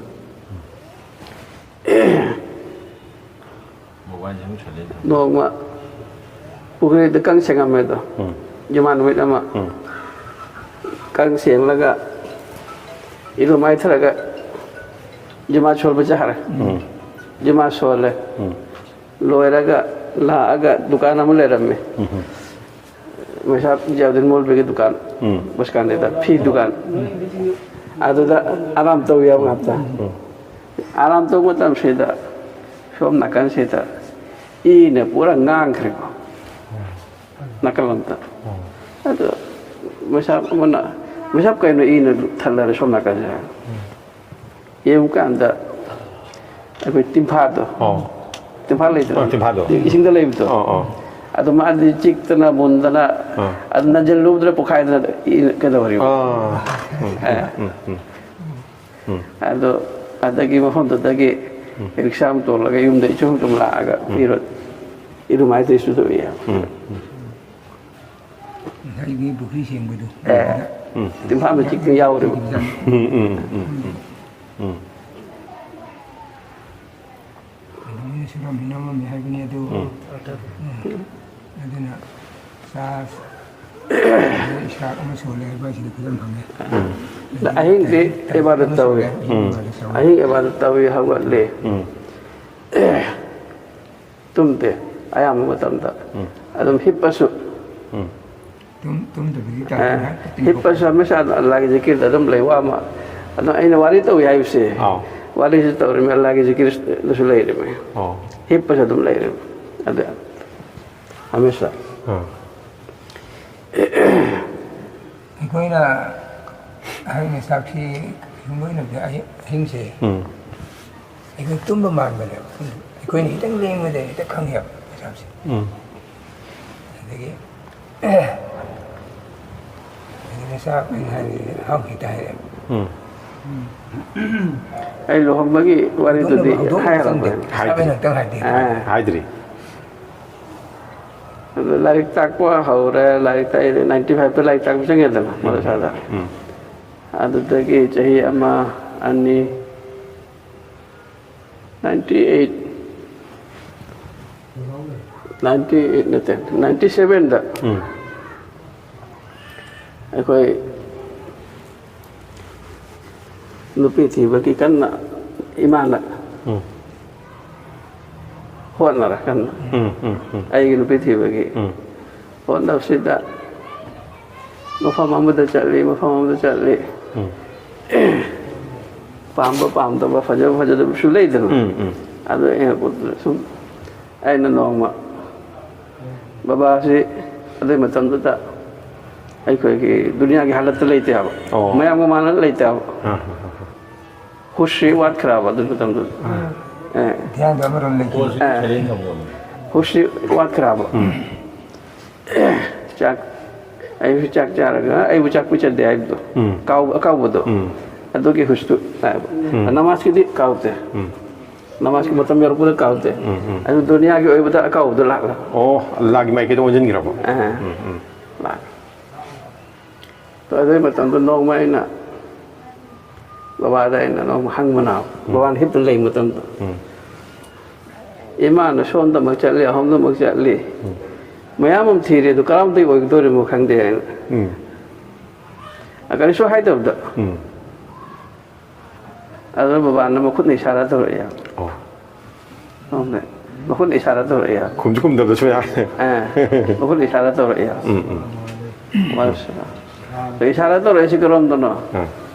ꯅꯣꯡꯃ ꯄꯨꯈ꯭ꯔꯤꯗ ꯀꯪ ꯁꯦꯡꯉꯝꯃꯦ ꯑꯗꯣ꯫ ꯎꯝ꯫ ꯖꯨꯃꯥ ꯅꯨꯃꯤꯠ ꯑꯃ꯫ ꯎꯝ꯫ ꯀꯪ ꯁꯦꯡꯂꯒ ꯏꯔꯨ ꯃꯥꯏꯊꯔꯒ ꯖꯨꯃꯥ ꯁꯣꯟꯕ ꯆꯠꯈ꯭ꯔꯦ꯫ ꯎꯝ꯫ ꯖꯨꯃꯥ ꯁꯣꯜꯂꯦ꯫ ꯎꯝ꯫ ꯂꯣꯏꯔꯒ ꯂꯥꯛꯑꯒ ꯗꯨꯀꯥꯟ ꯑꯃ ꯂꯩꯔꯝꯃꯦ꯫ ꯎꯝ꯫ ꯃꯁꯥ ꯖꯤꯌꯥꯎꯗꯤꯟ ꯃꯣꯜꯕꯤꯒꯤ ꯗꯨꯀꯥꯟ, ꯎꯝ꯫ ꯕꯁꯀꯥꯟꯗꯦꯗ ꯐꯤ ꯗꯨꯀꯥꯟ꯫ ꯑꯗꯨꯗ ꯑꯔꯥꯝ ꯇꯧ ꯌꯥꯎ ꯉꯥꯛꯇ꯫ ꯎꯝ꯫ ꯑꯔꯥꯝ ꯇꯧꯕ ꯃꯇꯝꯁꯤꯗ ꯁꯣꯝ ꯅꯥꯀꯟꯁꯤꯗ ꯏꯅ ꯄꯨꯔꯥ ꯉꯥꯡꯈ꯭ꯔꯦꯀꯣ꯫ ꯅꯥꯀꯜ ꯑꯝꯇ꯫ ꯑꯗꯣ ꯃꯁꯥ ꯑꯃꯅ, "ꯃꯁꯥ ꯀꯩꯅꯣ ꯏꯅ ꯊꯜꯂꯔꯦ ꯁꯣꯝ ꯅꯥꯀꯟꯁꯦ?" ꯌꯦꯡꯉꯨꯀꯥꯟꯗ ꯑꯩꯈꯣꯏ ꯇꯤꯝꯐꯥꯗꯣ, ꯑꯣ꯫ ꯇꯤꯝꯐꯥ ꯂꯩꯗꯅ? ꯑꯣ, ꯇꯤꯝꯐꯥꯗꯣ꯫ ꯏꯁꯤꯡꯗ ꯂꯩꯕꯗꯣ꯫ ꯑꯣ, ꯑꯣ꯫ ꯑꯗꯨ ꯃꯥꯗꯤ ꯆꯤꯛꯇꯅ ꯃꯨꯟꯗꯅ ꯑꯥ꯫ ꯑꯗꯨ ꯅꯟꯖꯜꯂꯨꯕꯗ ꯄꯣꯛꯈꯥꯏꯗꯅ ꯏ-, ꯀꯩꯗꯧꯔꯤꯕ? ꯑꯥ꯫ ꯎꯝ, ꯑꯦ꯫ ꯎꯝ, ꯎꯝ, ꯎꯝ꯫ ꯑꯗꯣ ꯑꯗꯒꯤ ꯃꯐꯝꯗꯨꯗꯒꯤ ꯎꯝ꯫ ꯔꯤꯛꯁꯥ ꯑꯃ ꯇꯣꯡꯂꯒ ꯌꯨꯝꯗ ꯏꯆꯨꯝ ꯆꯨꯝ ꯂꯥꯛꯑꯒ ꯎꯝ꯫ ꯏꯔꯨ-, ꯏꯔꯨꯃꯥꯏꯗ ꯏꯁꯨ ꯇꯧꯏ꯫ ꯎꯝ, ꯎꯝ꯫ ꯉꯁꯥꯏꯒꯤ ꯄꯨꯈ꯭ꯔꯤ ꯁꯦꯡꯕꯗꯣ꯫ ꯑꯦ꯫ ꯎꯝ꯫ ꯇꯤꯝꯐꯥ ꯃꯆꯤꯛꯇ ꯌꯥꯎꯔꯤꯕ꯫ ꯎꯝ, ꯎꯝ, ꯎꯝ, ꯎꯝ, ꯎꯝ꯫ ꯀꯩꯅꯣꯅ ꯁꯨꯔꯝꯃꯤ ꯅꯝꯃꯝꯃꯤ ꯍꯥꯏꯕꯅꯤ ꯑꯗꯨ꯫ ꯎꯝ꯫ ꯎꯝ꯫ ꯑꯗꯨꯅ ꯆꯥ-, ꯏꯁꯥꯛ ꯑꯃ ꯁꯣꯜꯂꯦ ꯍꯥꯏꯕ ꯑꯁꯤꯗꯤ ꯈꯨꯗꯝ ꯐꯪꯉꯦ꯫ ꯎꯝ꯫ ꯑꯗꯒꯤ ꯑꯍꯤꯡꯗꯤ ꯇꯥꯏ-, ꯏꯕꯥꯗ ꯇꯥꯏ-, ꯇꯧꯏ꯫ ꯎꯝ꯫ ꯏꯕꯥꯗ ꯇꯧꯏ꯫ ꯑꯍꯤꯡ ꯏꯕꯥꯗ ꯇꯧꯏ, ꯍꯧꯒꯠꯂꯦ꯫ ꯎꯝ꯫ ꯇꯨꯝꯗꯦ꯫ ꯑꯌꯥꯝꯕ ꯃꯇꯝꯗ ꯎꯝ꯫ ꯑꯗꯨꯝ ꯍꯤꯞꯄꯁꯨ꯫ ꯎꯝ꯫ ꯇꯨꯝ-, ꯇꯨꯝꯗꯕꯤꯗꯤ ꯑ, ꯇꯥꯏ-, ꯍꯤꯞꯄꯁꯨ ꯍꯃꯦꯁꯥ ꯑꯜꯂꯥꯒꯤ ꯖꯤꯀꯤꯔꯗ ꯑꯗꯨꯝ ꯂꯩ, ꯋꯥ ꯑꯃ꯫ ꯑꯗꯣ ꯑꯩꯅ ꯋꯥꯔꯤ ꯇꯧꯏ ꯍꯥꯏꯕꯁꯦ, ꯑꯥꯎ꯫ ꯋꯥꯔꯤꯁꯨ ꯇꯧꯔꯤꯃꯤ, ꯑꯜꯂꯥꯒꯤ ꯖꯤꯀꯤꯔꯗꯁꯨ ꯂꯩꯔꯤꯃꯤ꯫ ꯑꯣ꯫ ꯍꯤꯞꯄꯁꯨ ꯑꯗꯨꯝ ꯂꯩꯔꯤꯃꯤ꯫ ꯑꯗ ꯍꯃꯦꯁꯥ꯫ ꯑꯥ꯫ ꯑꯩꯈꯣꯏꯅ ꯑꯍꯤꯡ ꯆꯥꯛꯁꯤ ꯁꯨꯝ ꯂꯣꯏꯅꯕꯗ ꯑꯍꯤꯡ-, ꯑꯍꯤꯡꯁꯦ ꯎꯝ꯫ ꯑꯩꯈꯣꯏ ꯇꯨꯝꯕ ꯃꯥꯟꯕꯅꯦꯕ꯫ ꯑꯩꯈꯣꯏꯅ ꯈꯤꯇꯪ ꯂꯦꯡꯕꯗ ꯍꯦꯛꯇ ꯈꯪꯉꯦꯕ ꯃꯁꯥꯁꯦ꯫ ꯎꯝ꯫ ꯑꯗꯒꯤ ꯑꯗꯒꯤ ꯃꯁꯥ ꯑꯩꯅ ꯍꯥꯏꯔꯤꯁꯦ ꯍꯥꯎ ꯍꯦꯛꯇ ꯍꯥꯏꯔꯛꯑꯦꯕ꯫ ꯎꯝ꯫ ꯑꯩ ꯂꯨꯍꯣꯡꯕꯒꯤ ꯋꯥꯔꯤꯗꯨꯗꯤ ꯍꯧꯗꯣꯛꯅꯕ ꯍꯥꯏꯔꯕꯅꯦ꯫ ꯍꯧꯗꯣꯛꯅꯕ ꯆꯪꯗꯦ꯫ ꯍꯥꯏꯗ꯭ꯔꯤ꯫ ꯏꯁꯥꯃꯛꯅ ꯈꯛꯇꯪ ꯍꯥꯏꯗꯦ꯫ ꯑꯥ꯫ ꯍꯥꯏꯗ꯭ꯔꯤ꯫ ꯑꯗꯨ ꯂꯥꯏꯔꯤꯛ ꯇꯥꯛꯄ ꯍꯧꯔꯦ, ꯂꯥꯏꯔꯤꯛ ꯇꯥꯛꯏꯗꯤ ninety five ꯇ ꯂꯥꯏꯔꯤꯛ ꯇꯥꯛꯄ ꯆꯪꯉꯦꯗꯅ, ꯎꯝ꯫ ꯃꯗꯔꯁꯥꯗ꯫ ꯎꯝ꯫ ꯑꯗꯨꯗꯒꯤ ꯆꯍꯤ ꯑꯃ, ꯑꯅꯤ, ninety eight, ꯅꯥꯏꯟꯇꯤ ꯑꯩꯠ ꯅꯠꯇꯦ, ꯅꯥꯏꯟꯇꯤ ꯁꯕꯦꯟꯗ ꯎꯝ ꯑꯩꯈꯣꯏ ꯅꯨꯄꯤ ꯊꯤꯕꯒꯤ ꯀꯟꯅ ꯏꯃꯥꯅ ꯎꯝ ꯍꯣꯠꯅꯔ ꯀꯟꯅ ꯎꯝ ꯎꯝ ꯎꯝ ꯑꯩꯒꯤ ꯅꯨꯄꯤ ꯊꯤꯕꯒꯤ ꯎꯝ ꯍꯣꯠꯅꯕꯁꯤꯗ ꯃꯐꯝ ꯑꯃꯗ ꯆꯠꯂꯤ, ꯃꯐꯝ ꯑꯃꯗ ꯆꯠꯂꯤ, ꯎꯝ ꯄꯥꯝꯕ ꯄꯥꯝꯗꯕ, ꯐꯖꯕ ꯐꯖꯗꯕꯁꯨ ꯂꯩꯗꯅ꯫ ꯎꯝ ꯎꯝ ꯑꯗꯨ ꯑꯩꯅ ꯄꯣꯠꯇꯨꯗ ꯁꯨꯝ ꯑꯩꯅ ꯅꯣꯡꯃ ꯕꯕꯥꯁꯤ ꯑꯗꯨꯒꯤ ꯃꯇꯝꯗꯨꯗ ꯑꯩꯈꯣꯏꯒꯤ ꯗꯨꯅꯤꯌꯥꯒꯤ ꯍꯥꯂꯠꯇ ꯂꯩꯇꯦ ꯍꯥꯏꯕ, ꯑꯣ꯫ ꯃꯌꯥꯝꯒ ꯃꯥꯟꯅꯅ ꯂꯩꯇꯦ ꯍꯥꯏꯕ꯫ ꯑꯥ ꯍꯨꯁꯤ ꯋꯥꯠꯈ꯭ꯔꯕ ꯑꯗꯨꯒꯤ ꯃꯇꯝꯗꯨꯗ꯫ ꯑꯦ, ध्यान दो, मेरे लेके। ꯑꯦ, ꯍꯨꯁꯤ ꯋꯥꯠꯈ꯭ꯔꯕ꯫ ꯆꯥꯛ ꯑꯩꯁꯨ ꯆꯥꯛ ꯆꯥꯔꯒ ꯑꯩꯕꯨ ꯆꯥꯛ ꯄꯤꯖꯗꯦ ꯍꯥꯏꯕꯗꯣ꯫ ꯎꯝ꯫ ꯀꯥꯎ ꯑꯀꯥꯎꯕꯗꯣ꯫ ꯎꯝ꯫ ꯑꯗꯨꯒꯤ ꯍꯨꯁꯇꯨ ꯂꯥꯛꯑꯦꯕ꯫ ꯎꯝ꯫ ꯅꯃꯥꯖꯀꯤꯗꯤ ꯀꯥꯎꯗꯦ꯫ ꯎꯝ꯫ ꯅꯃꯥꯖꯀꯤ ꯃꯇꯝ ꯌꯧꯔꯛꯄꯗ ꯀꯥꯎꯗꯦ꯫ ꯎꯝ, ꯎꯝ꯫ ꯑꯗꯨ ꯗꯨꯅꯤꯌꯥꯒꯤ ꯑꯣꯏꯕꯗ ꯑꯀꯥꯎꯕꯗꯣ ꯂꯥꯛꯂꯦ꯫ ꯑꯣ, ꯑꯜꯂꯥꯒꯤ ꯃꯥꯏꯀꯩꯗ ꯑꯣꯟꯁꯤꯟꯈ꯭ꯔꯕ? ꯑꯥ꯫ ꯎꯝ ꯎꯝ ꯂꯥꯛꯂꯦ꯫ ꯑꯗꯨꯒꯤ ꯃꯇꯝꯗ ꯅꯣꯡꯃ ꯑꯩꯅ ꯕꯕꯥꯗ ꯑꯩꯅ ꯅꯣꯡꯃ ꯍꯪꯕꯅ, ꯕꯕꯥꯅ ꯍꯤꯞꯇ ꯂꯩ ꯃꯇꯝꯗ, ꯎꯝ "ꯏꯃꯥꯅ ꯁꯣꯝꯗꯃꯛ ꯆꯠꯂꯤ, ꯑꯍꯣꯝꯗꯃꯛ ꯆꯠꯂꯤ, ꯃꯌꯥꯝ ꯑꯃ ꯊꯤꯔꯦ, ꯑꯗꯨ ꯀꯔꯝꯗꯒꯤ ꯑꯣꯏꯒꯗꯧꯔꯤꯃꯣ ꯈꯪꯗꯦ" ꯍꯥꯏꯅ꯫ ꯎꯝ ꯑ, ꯀꯔꯤꯁꯨ ꯍꯥꯏꯗꯕꯗ ꯎꯝ ꯑꯗꯨ ꯕꯕꯥꯅ ꯃꯈꯨꯠꯅ ꯏꯁꯥꯔꯥ ꯇꯧꯔꯛꯑꯦ꯫ ꯑꯣ ꯁꯣꯝꯗ ꯃꯈꯨꯠꯅ ꯏꯁꯥꯔꯥ ꯇꯧꯔꯛꯑꯦ꯫ ꯈꯨꯝꯁꯨ ꯈꯨꯝꯗꯕꯁꯨ ꯌꯥꯏ꯫ ꯑ, ꯃꯈꯨꯠꯅ ꯏꯁꯥꯔꯥ ꯇꯧꯔꯛꯑꯦ꯫ ꯎꯝ ꯎꯝ ꯃꯥꯁꯨ꯫ ꯑꯗꯣ ꯏꯁꯥꯔꯥ ꯇꯧꯔꯛꯏꯁꯤ ꯀꯔꯣꯝꯗꯅꯣ? ꯎꯝ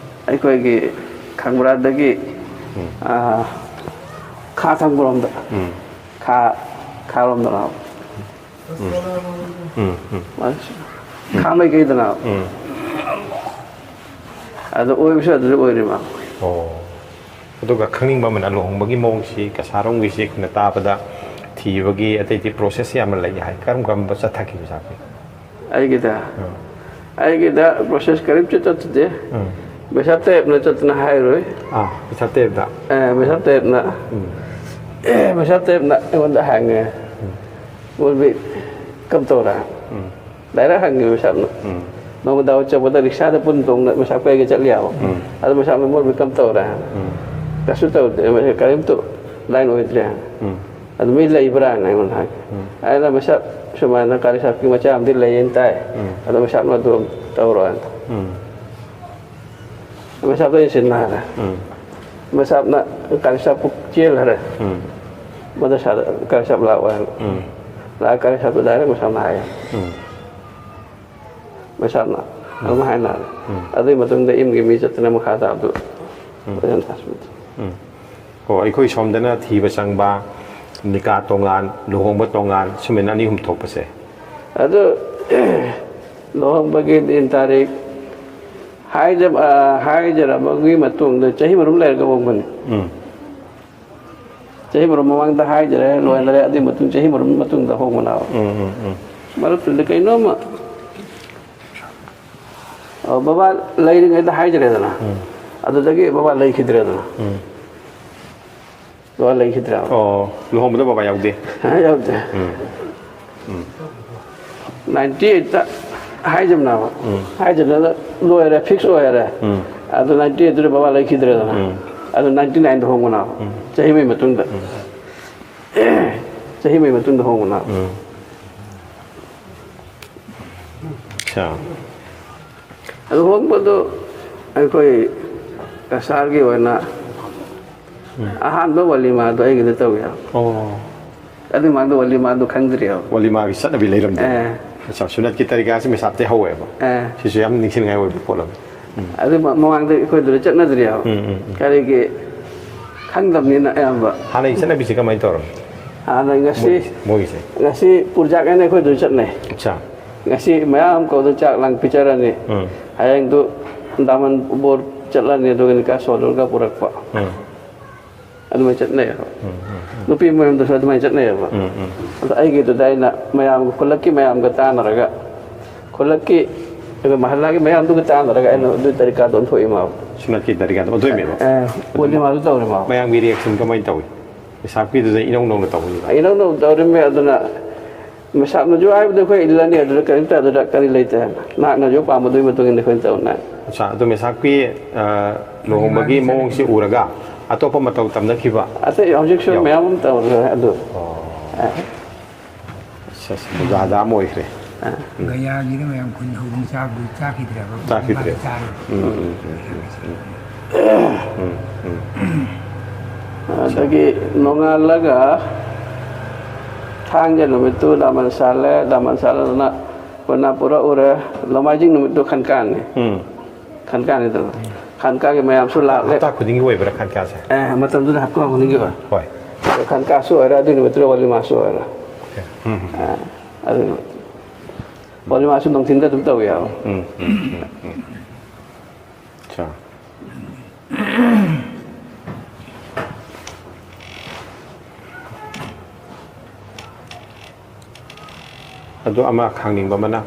ꯑꯩꯈꯣꯏꯒꯤ ꯈꯥꯡꯕ꯭ꯔꯥꯗꯒꯤ, ꯎꯝ ꯑ, ꯈꯥ ꯊꯪꯕꯔꯣꯝꯗ, ꯎꯝ ꯈꯥ, ꯈꯥꯔꯣꯝꯗꯅ꯫ ꯎꯝ ꯎꯝ ꯃꯥꯁꯨ꯫ ꯈꯥ ꯃꯥꯏꯀꯩꯗꯅ꯫ ꯎꯝ ꯑꯗꯣ ꯑꯣꯏꯕꯁꯨ ꯑꯗꯨꯗ ꯑꯣꯏꯔꯤꯕ꯫ ꯑꯣ꯫ ꯑꯗꯨꯒ ꯈꯪꯅꯤꯡꯕ ꯑꯃꯅ, ꯂꯨꯍꯣꯡꯕꯒꯤ ꯃꯑꯣꯡꯁꯤ ꯀꯁꯥꯔꯣꯝꯒꯤꯁꯤ ꯑꯩꯈꯣꯏꯅ ꯇꯥꯕꯗ ꯊꯤꯕꯒꯤ ꯑꯇꯩ ꯑꯇꯩ ꯄ꯭ꯔꯣꯁꯦꯁ ꯌꯥꯝꯅ ꯂꯩ ꯍꯥꯏ꯫ ꯀꯔꯝ ꯀꯔꯝꯕ ꯆꯠꯊꯈꯤꯕ ꯁꯥꯈꯤ? ꯑꯩꯒꯤꯗ, ꯑꯩꯒꯤꯗ ꯄ꯭ꯔꯣꯁꯦꯁ ꯀꯔꯤꯝꯇ ꯆꯠꯇꯗꯦ꯫ ꯎꯝ꯫ ꯄꯩꯁꯥ ꯇꯦꯞꯅ ꯆꯠꯇꯅ ꯍꯥꯏꯔꯣꯏ꯫ ꯑꯥ, ꯄꯩꯁꯥ ꯇꯦꯞꯇ? ꯑꯦ, ꯄꯩꯁꯥ ꯇꯦꯞꯅ, ꯎꯝ ꯑꯦ, ꯄꯩꯁꯥ ꯇꯦꯞꯅ ꯑꯩꯉꯣꯟꯗ ꯍꯪꯉꯦ꯫ ꯎꯕꯤ ꯀꯝ ꯇꯧꯔ? ꯎꯝ ꯗꯥꯏꯔꯦꯛ ꯍꯪꯉꯦ ꯄꯩꯁꯥꯅ꯫ ꯎꯝ ꯅꯣꯡꯃ ꯗꯥꯎ ꯆꯠꯄꯗ ꯔꯤꯛꯁꯥꯗ ꯄꯨꯟ ꯇꯣꯡꯅ ꯄꯩꯁꯥ ꯄꯩꯒ ꯆꯠꯂꯤ ꯍꯥꯏꯕ꯫ ꯎꯝ꯫ ꯑꯗꯨ ꯄꯩꯁꯥ ꯃꯣꯏ ꯀꯝ ꯇꯧꯔꯦ? ꯎꯝ ꯀꯩꯁꯨ ꯇꯧꯗꯦ, ꯀꯔꯤꯝꯇ ꯂꯥꯏꯟ ꯑꯣꯏꯗ꯭ꯔꯦ꯫ ꯎꯝ ꯑꯗꯨ ꯃꯤ ꯂꯩꯕ꯭ꯔꯥꯅ ꯑꯩꯉꯣꯟꯗ ꯍꯥꯏ꯫ ꯑꯩꯅ ꯃꯁꯥꯞ ꯁꯨꯃꯥꯏꯅ ꯀꯥꯔꯤ ꯁꯥꯞꯀꯤ ꯃꯆꯥ ꯑꯃꯗꯤ ꯂꯩꯌꯦꯅ ꯇꯥꯏ꯫ ꯑꯗꯣ ꯃꯁꯥꯞꯅ ꯑꯗꯨ ꯇꯧꯔꯣꯅ꯫ ꯃꯁꯥꯞꯇ ꯑꯩꯅ ꯁꯤꯟꯅ ꯍꯥꯏꯔꯦ꯫ ꯃꯁꯥꯞꯅ ꯀꯥꯔꯤ ꯁꯥꯞꯄꯨ ꯆꯦꯜ ꯍꯥꯏꯔꯦ꯫ ꯃꯗꯔꯁꯥꯗ ꯀꯥꯔꯤ ꯁꯥꯞ ꯂꯥꯛꯑꯣ ꯍꯥꯏꯅ꯫ ꯂꯥꯛꯑ ꯀꯥꯔꯤ ꯁꯥꯞꯇ ꯗꯥꯏꯔꯦꯛ ꯃꯁꯥꯞꯅ ꯍꯥꯏꯌꯦ꯫ ꯃꯁꯥꯞꯅ ꯑꯗꯨꯝ ꯍꯥꯏꯅꯔꯦ꯫ ꯑꯗꯨꯒꯤ ꯃꯇꯨꯡꯗ ꯏꯝꯒꯤ ꯃꯤ ꯆꯠꯇꯅ ꯃꯈꯥ ꯇꯥꯕꯗꯨ ꯐꯖꯅ ꯇꯥꯛꯄꯤꯗꯦ꯫ ꯎꯝ꯫ ꯑꯣ, ꯑꯩꯈꯣꯏ ꯁꯣꯝꯗꯅ ꯊꯤꯕ ꯆꯪꯕ, ꯅꯤꯀꯥ ꯇꯣꯉꯥꯟ, ꯂꯨꯍꯣꯡꯕ ꯇꯣꯉꯥꯟ, ꯁꯨꯃꯥꯏꯅ ꯑꯅꯤ ꯑꯍꯨꯝ ꯊꯣꯛꯄꯁꯦ꯫ ꯑꯗꯨ ꯂꯨꯍꯣꯡꯕꯒꯤ ꯗꯤꯟ ꯇꯥꯔꯤꯛ ꯍꯥꯏꯖ-, ꯑ, ꯍꯥꯏꯖꯔꯕꯒꯤ ꯃꯇꯨꯡꯗ ꯆꯍꯤ ꯃꯔꯨꯝ ꯂꯩꯔꯒ ꯍꯣꯡꯕꯅꯤ꯫ ꯎꯝ꯫ ꯆꯍꯤ ꯃꯔꯨꯝ ꯃꯃꯥꯡꯗ ꯍꯥꯏꯖꯔꯦ, ꯂꯣꯏꯅꯔꯦ, ꯑꯗꯨꯒꯤ ꯃꯇꯨꯡ ꯆꯍꯤ ꯃꯔꯨꯝ ꯃꯇꯨꯡꯗ ꯍꯣꯡꯕꯅꯦꯕ꯫ ꯎꯝ, ꯎꯝ, ꯎꯝ꯫ ꯃꯔꯛꯇꯨꯗ ꯀꯩꯅꯣꯝꯃ, ꯑ, ꯕꯕꯥ ꯂꯩꯔꯤꯉꯩꯗ ꯍꯥꯏꯖꯔꯦꯗꯅ, ꯑꯗꯨꯗꯒꯤ ꯕꯕꯥ ꯂꯩꯈꯤꯗ꯭ꯔꯦꯗꯅ꯫ ꯎꯝ꯫ ꯕꯕꯥ ꯂꯩꯈꯤꯗ꯭ꯔꯦꯕ꯫ ꯑꯣ, ꯂꯨꯍꯣꯡꯕꯗ ꯕꯕꯥ ꯌꯥꯎꯗꯦ꯫ ꯌꯥꯎꯗꯦ꯫ ꯎꯝ꯫ ꯅꯥꯏꯟꯇꯤ ꯑꯩꯠꯇ ꯍꯥꯏꯖꯕꯅꯦꯕ꯫ ꯎꯝ꯫ ꯍꯥꯏꯖꯕꯗ ꯂꯣꯏꯔꯦ, ꯐꯤꯛꯁ ꯑꯣꯏꯔꯦ꯫ ꯎꯝ꯫ ꯑꯗꯨ ꯅꯥꯏꯟꯇꯤ ꯑꯩꯠꯇꯨꯗ ꯕꯕꯥ ꯂꯩꯈꯤꯗ꯭ꯔꯦꯗꯅ꯫ ꯎꯝ꯫ ꯑꯗꯨ ꯅꯥꯏꯟꯇꯤ ꯅꯥꯏꯟꯗ ꯍꯣꯡꯕꯅꯦꯕ꯫ ꯎꯝ꯫ ꯆꯍꯤ ꯑꯃꯒꯤ ꯃꯇꯨꯡꯗ꯫ ꯆꯍꯤ ꯑꯃꯒꯤ ꯃꯇꯨꯡꯗ ꯍꯣꯡꯕꯅꯦꯕ꯫ ꯎꯝ꯫ ꯑꯠꯆꯥ꯫ ꯂꯨꯍꯣꯡꯕꯗꯣ ꯑꯩꯈꯣꯏ ꯀꯁꯥꯔꯒꯤ ꯑꯣꯏꯅ ꯑꯍꯥꯟꯕ ꯋꯥꯂꯤꯃꯥꯗꯣ ꯑꯩꯒꯤꯗ ꯇꯧꯋꯦ꯫ ꯑꯣ꯫ ꯑꯗꯨ ꯃꯃꯥꯡꯗ ꯋꯥꯂꯤꯃꯥꯗꯣ ꯈꯪꯗ꯭ꯔꯤꯑꯕ꯫ ꯋꯥꯂꯤꯃꯥꯒꯤ ꯆꯠꯅꯕꯤ ꯂꯩꯔꯝꯗꯦ꯫ ꯑꯦ꯫ ꯑꯠꯆꯥ, ꯁꯨꯅꯠꯀꯤ ꯇꯔꯤꯀꯥꯁꯤ ꯃꯤꯁꯥꯞꯇꯩ ꯍꯧꯋꯦꯕ꯫ ꯑꯦ꯫ ꯁꯤꯁꯨ ꯌꯥꯝ ꯅꯤꯡꯁꯤꯡꯅꯤꯡꯉꯥꯏ ꯑꯣꯏꯕ ꯄꯣꯠ ꯑꯃ꯫ ꯎꯝ꯫ ꯑꯗꯨ ꯃ-, ꯃꯃꯥꯡꯗ ꯑꯩꯈꯣꯏꯗꯨꯗ ꯆꯠꯅꯗ꯭ꯔꯤꯑꯕ꯫ ꯎꯝ, ꯎꯝ, ꯎꯝ꯫ ꯀꯔꯤꯒꯤ ꯈꯪꯗꯕꯅꯤꯅ ꯑꯌꯥꯝꯕ꯫ ꯍꯥꯟꯅꯒꯤ ꯆꯠꯅꯕꯤꯁꯤ ꯀꯃꯥꯏꯅ ꯇꯧꯔꯝꯃꯤ? ꯍꯥꯟꯅ ꯉꯁꯤ, ꯃꯣꯏ-, ꯃꯣꯏꯒꯤꯁꯦ꯫ ꯉꯁꯤ ꯄꯨꯔꯖꯥꯛ ꯍꯥꯏꯅ ꯑꯩꯈꯣꯏꯗꯨꯗ ꯆꯠꯅꯩ꯫ ꯑꯠꯆꯥ꯫ ꯉꯁꯤ ꯃꯌꯥꯝ ꯀꯧꯗ ꯆꯥꯛ ꯂꯥꯡ ꯄꯤꯖꯔꯅꯤ꯫ ꯎꯝ꯫ ꯍꯌꯦꯡꯗꯨ ꯗꯥꯃꯟ ꯕꯣꯔ ꯆꯠꯂꯅꯤ, ꯑꯗꯨꯒ ꯅꯤꯀꯥ ꯁꯣꯜꯂꯒ ꯄꯨꯔꯛꯄ꯫ ꯎꯝ꯫ ꯑꯗꯨꯃꯥꯏꯅ ꯆꯠꯅꯩꯌꯦꯕ꯫ ꯎꯝ, ꯎꯝ, ꯎꯝ꯫ ꯅꯨꯄꯤ ꯃꯌꯨꯝꯗꯁꯨ ꯑꯗꯨꯃꯥꯏꯅ ꯆꯠꯅꯩꯌꯦꯕ꯫ ꯎꯝ, ꯎꯝ꯫ ꯑꯗꯣ ꯑꯩꯒꯤꯗꯨꯗ ꯑꯩꯅ ꯃꯌꯥꯝ, ꯈꯨꯜꯂꯛꯀꯤ ꯃꯌꯥꯝꯒ ꯇꯥꯟꯅꯔꯒ, ꯈꯨꯜꯂꯛꯀꯤ, ꯑꯗꯨꯒ ꯃꯍꯜꯂꯥꯒꯤ ꯃꯌꯥꯝꯗꯨꯒ ꯇꯥꯟꯅꯔꯒ ꯑꯩꯅ ꯑꯗꯨꯒꯤ ꯇꯔꯤꯀꯥꯗꯣ ꯑꯣꯟꯊꯣꯛꯏꯃꯕ꯫ ꯁꯨꯅꯠꯀꯤ ꯇꯔꯤꯀꯥꯗꯣ ꯑꯣꯟꯊꯣꯛꯏꯃꯦꯕ꯫ ꯑꯦ, ꯄꯨꯔꯅꯤꯃꯥꯗꯨ ꯇꯧꯔꯤꯃꯕ꯫ ꯃꯌꯥꯝꯒꯤ ꯔꯤꯌꯦꯛꯁꯟ ꯀꯃꯥꯏꯅ ꯇꯧꯏ? ꯃꯤꯁꯥꯞꯀꯤꯗꯨꯗ ꯏꯅꯧ ꯅꯧꯅ ꯇꯧꯕꯅꯤꯅ꯫ ꯏꯅꯧ ꯅꯧꯅ ꯇꯧꯔꯤꯃꯦ, ꯑꯗꯨꯅ ꯃꯤꯁꯥꯞꯅꯁꯨ ꯍꯥꯏꯕꯗ ꯑꯩꯈꯣꯏ ꯏꯜꯂꯅꯤ, ꯑꯗꯨꯗ ꯀꯔꯤꯝꯇ ꯑꯗꯨꯗ ꯀꯔꯤ ꯂꯩꯇꯦ ꯍꯥꯏꯕ꯫ ꯅꯍꯥꯛꯅꯁꯨ ꯄꯥꯝꯕꯗꯨꯒꯤ ꯃꯇꯨꯡ ꯏꯟꯅ ꯑꯩꯈꯣꯏꯅ ꯇꯧꯅꯤ꯫ ꯑꯠꯆꯥ, ꯑꯗꯣ ꯃꯤꯁꯥꯞꯀꯤ, ꯑ, ꯂꯨꯍꯣꯡꯕꯒꯤ ꯃꯑꯣꯡꯁꯤ ꯎꯔꯒ ꯑꯇꯣꯞꯄ ꯃꯇꯧ ꯇꯝꯅꯈꯤꯕ? ꯑꯇꯩ ꯍꯧꯖꯤꯛꯁꯨ ꯌꯥꯎ꯫ ꯃꯌꯥꯝ ꯑꯃ ꯇꯧꯔꯦ ꯑꯗꯨ꯫ ꯑꯣ, ꯑꯁ, ꯑꯁ, ꯃꯨꯖꯥꯗ ꯑꯃ ꯑꯣꯏꯈ꯭ꯔꯦ꯫ ꯒꯌꯥꯒꯤꯗ ꯃꯌꯥꯝ ꯈꯨꯟ ꯍꯧꯗꯨꯅ ꯆꯥꯕꯗꯨ ꯆꯥꯈꯤꯗ꯭ꯔꯦꯕ꯫ ꯆꯥꯈꯤꯗ꯭ꯔꯦ꯫ ꯆꯥꯔꯦ꯫ ꯎꯝ, ꯎꯝ, ꯎꯝ, ꯎꯝ, ꯎꯝ, ꯎꯝ, ꯎꯝ꯫ ꯑꯗꯒꯤ ꯅꯣꯡꯉꯥꯜꯂꯒ ꯊꯥꯡꯖ ꯅꯨꯃꯤꯠꯇꯨ ꯗꯥꯃꯟ ꯁꯥꯠꯂꯦ, ꯗꯥꯃꯟ ꯁꯥꯠꯂꯗꯅ ꯀꯣꯏꯅ ꯄꯨꯔꯛꯎꯔꯦ꯫ ꯅꯣꯡꯃꯥꯏꯖꯤꯡ ꯅꯨꯃꯤꯠꯇꯨ ꯈꯟ ꯀꯥꯡꯅꯤ꯫ ꯎꯝ꯫ ꯈꯟ ꯀꯥꯡꯅꯤꯗꯅ꯫ ꯈꯟ ꯀꯥꯡꯒꯤ ꯃꯌꯥꯝꯁꯨ ꯂꯥꯛꯂꯦ꯫ ꯍꯞꯇꯥ ꯈꯨꯗꯤꯡꯒꯤ ꯑꯣꯏꯕ꯭ꯔꯥ ꯈꯟ ꯀꯥꯡꯁꯦ? ꯑꯦ, ꯃꯇꯝꯗꯨꯗ ꯍꯞꯇꯥ ꯈꯨꯗꯤꯡꯒꯤ ꯑꯣꯏ꯫ ꯍꯣꯏ꯫ ꯈꯟ ꯀꯥꯡꯁꯨ ꯑꯣꯏꯔꯦ, ꯑꯗꯨꯒꯤ ꯅꯨꯃꯤꯠꯇꯨꯗ ꯋꯥꯂꯤꯃꯥꯁꯨ ꯑꯣꯏꯔꯦ꯫ ꯎꯝ, ꯎꯝ, ꯑꯗꯨ ꯋꯥꯂꯤꯃꯥꯁꯨ ꯅꯨꯡꯊꯤꯟꯗ ꯑꯗꯨꯝ ꯇꯧ ꯌꯥꯕ꯫ ꯎꯝ, ꯎꯝ, ꯎꯝ, ꯎꯝ, ꯎꯝ꯫ ꯑꯆꯥ꯫ ꯑꯗꯣ ꯑꯃ ꯈꯪꯅꯤꯡꯕ ꯑꯃꯅ,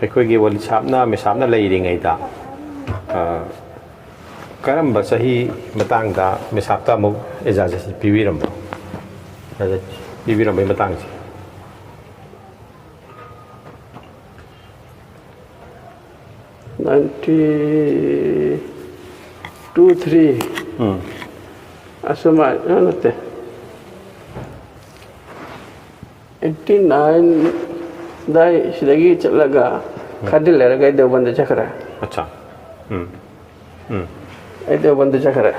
ꯑꯩꯈꯣꯏꯒꯤ ꯋꯥꯂꯤ ꯁꯥꯞꯅ, ꯃꯦꯁꯥꯞꯅ ꯂꯩꯔꯤꯉꯩꯗ, ꯑ, ꯀꯔꯝꯕ ꯆꯍꯤ ꯃꯇꯥꯡꯗ ꯃꯦꯁꯥꯞꯇ ꯑꯃꯨꯛ ꯏꯖꯥꯖꯠ ꯄꯤꯕꯤꯔꯝꯕ? ꯏꯖꯥꯖꯠ ꯄꯤꯕꯤꯔꯝꯕꯒꯤ ꯃꯇꯥꯡꯁꯦ? Ninety two, three. ꯎꯝ꯫ ꯑꯁꯨꯃꯥꯏꯅ ꯅꯠꯇꯦ, ꯑꯩꯠꯇꯤ ꯅꯥꯏꯟ ꯑꯗꯥꯏ ꯁꯤꯗꯒꯤ ꯆꯠꯂꯒ ꯈꯔꯗꯤ ꯂꯩꯔꯒ ꯑꯩ ꯗꯦꯋꯕꯟꯗ ꯆꯠꯈ꯭ꯔꯦ꯫ ꯑꯠꯆꯥ꯫ ꯎꯝ꯫ ꯎꯝ꯫ ꯑꯩ ꯗꯦꯋꯕꯟꯗ ꯆꯠꯈ꯭ꯔꯦ꯫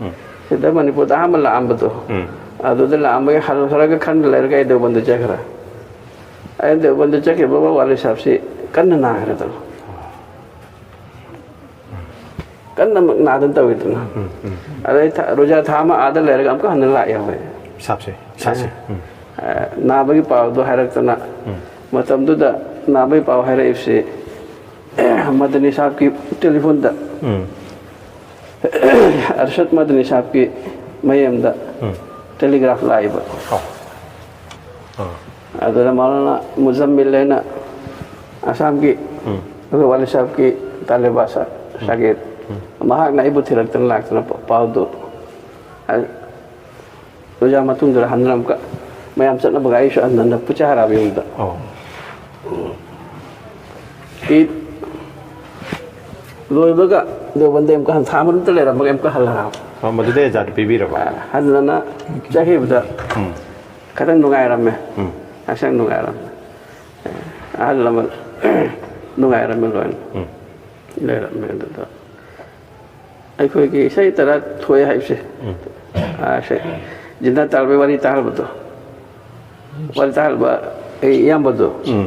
ꯎꯝ꯫ ꯁꯤꯗ ꯃꯅꯤꯄꯨꯔꯗ ꯑꯍꯥꯟꯕ ꯂꯥꯛꯑꯝꯕꯗꯣ, ꯎꯝ꯫ ꯑꯗꯨꯗ ꯂꯥꯛꯑꯝꯕꯒꯤ ꯍꯜꯂꯛꯈ꯭ꯔꯒ ꯈꯔꯗꯤ ꯂꯩꯔꯒ ꯑꯩ ꯗꯦꯋꯕꯟꯗ ꯆꯠꯈ꯭ꯔꯦ꯫ ꯑꯩ ꯗꯦꯋꯕꯟꯗ ꯆꯠꯈꯤꯕꯒ ꯋꯥꯂꯤ ꯁꯥꯍꯕꯁꯤ ꯀꯟꯅ ꯅꯥꯈ꯭ꯔꯦꯗꯅ꯫ ꯀꯟꯅ ꯅꯥꯗꯅ ꯇꯧꯋꯤꯗꯅ꯫ ꯑꯗꯩ ꯊꯥ-, ꯔꯣꯖꯥ ꯊꯥ ꯑꯃ ꯑꯥꯗ ꯂꯩꯔꯒ ꯑꯃꯨꯛꯀ ꯍꯟꯅ ꯂꯥꯛꯑꯦ ꯑꯩꯈꯣꯏ꯫ ꯁꯥꯞꯁꯦ, ꯁꯥꯞꯁꯦ꯫ ꯎꯝ꯫ ꯑ, ꯅꯥꯕꯒꯤ ꯄꯥꯎꯗꯣ ꯍꯥꯏꯔꯛꯇꯅ, ꯎꯝ꯫ ꯃꯇꯝꯗꯨꯗ ꯅꯥꯕꯒꯤ ꯄꯥꯎ ꯍꯥꯏꯔꯛꯏꯕꯁꯤ ꯃꯗꯅꯤ ꯁꯥꯍꯕꯀꯤ ꯇꯦꯂꯤꯐꯣꯟꯗ, ꯎꯝ꯫ ꯑꯔꯁꯗ ꯃꯗꯅꯤ ꯁꯥꯍꯕꯀꯤ ꯃꯌꯨꯝꯗ ꯎꯝ꯫ ꯇꯦꯂꯤꯒ꯭ꯔꯥꯐ ꯂꯥꯛꯏꯕ꯫ ꯑꯣ꯫ ꯑꯥ꯫ ꯑꯗꯨꯗ ꯃꯧꯂꯥꯅꯥ ꯃꯨꯖꯝꯃꯤꯜ ꯍꯥꯏꯅ ꯑꯁꯥꯝꯒꯤ, ꯎꯝ꯫ ꯑꯩꯈꯣꯏ ꯋꯥꯂꯤ ꯁꯥꯍꯕꯀꯤ ꯇꯥꯂꯤꯕꯥ ꯁꯥ-, ꯁꯥꯒꯤꯔ, ꯃꯍꯥꯛꯅ ꯑꯩꯕꯨ ꯊꯤꯔꯛꯇꯅ ꯂꯥꯛꯇꯅ ꯄ-, ꯄꯥꯎꯗꯨ, ꯑ-, ꯔꯣꯖꯥ ꯃꯇꯨꯡꯗ ꯍꯟꯗꯨꯅ ꯑꯃꯨꯛꯀ ꯃꯌꯥꯝ ꯆꯠꯅꯕꯒ ꯑꯩꯁꯨ ꯍꯟꯗꯅ ꯄꯨꯆꯥ ꯍꯔꯥꯕ ꯌꯨꯝꯗ꯫ ꯑꯣ꯫ ꯏꯗ ꯂꯣꯏꯕꯒ ꯗꯦꯋꯕꯟꯗ ꯑꯃꯨꯛꯀ ꯍꯟ-, ꯊꯥ ꯑꯃꯔꯣꯝꯇ ꯂꯩꯔꯝꯃꯒ ꯑꯃꯨꯛꯀ ꯍꯜꯂꯛꯑꯕ꯫ ꯑꯣ, ꯃꯗꯨꯗ ꯑꯦꯖꯥꯗ ꯄꯤꯕꯤꯔꯕ? ꯍꯟꯅꯅ ꯆꯠꯈꯤꯕꯗ ꯎꯝ ꯈꯤꯇꯪ ꯅꯨꯡꯉꯥꯏꯔꯝꯃꯦ꯫ ꯎꯝ ꯍꯛꯆꯥꯡ ꯅꯨꯡꯉꯥꯏꯔꯝꯃꯦ꯫ ꯑꯍꯜ ꯂꯃꯟ ꯅꯨꯡꯉꯥꯏꯔꯝꯃꯦ ꯂꯣꯏꯅ꯫ ꯎꯝ ꯂꯩꯔꯝꯃꯦ꯫ ꯑꯗꯨꯗ ꯑꯩꯈꯣꯏꯒꯤ ꯏꯁꯩ ꯇꯔꯥ ꯊꯣꯛꯑꯦ ꯍꯥꯏꯕꯁꯦ, ꯎꯝ ꯑꯥ, ꯁꯦ, ꯖꯤꯟꯗꯥ ꯇꯥꯜꯕꯩ ꯋꯥꯔꯤ ꯇꯥꯍꯜꯕꯗꯣ, ꯋꯥꯔꯤ ꯇꯥꯍꯜꯕ ꯑꯩ ꯏꯌꯥꯝꯕꯗꯣ, ꯎꯝ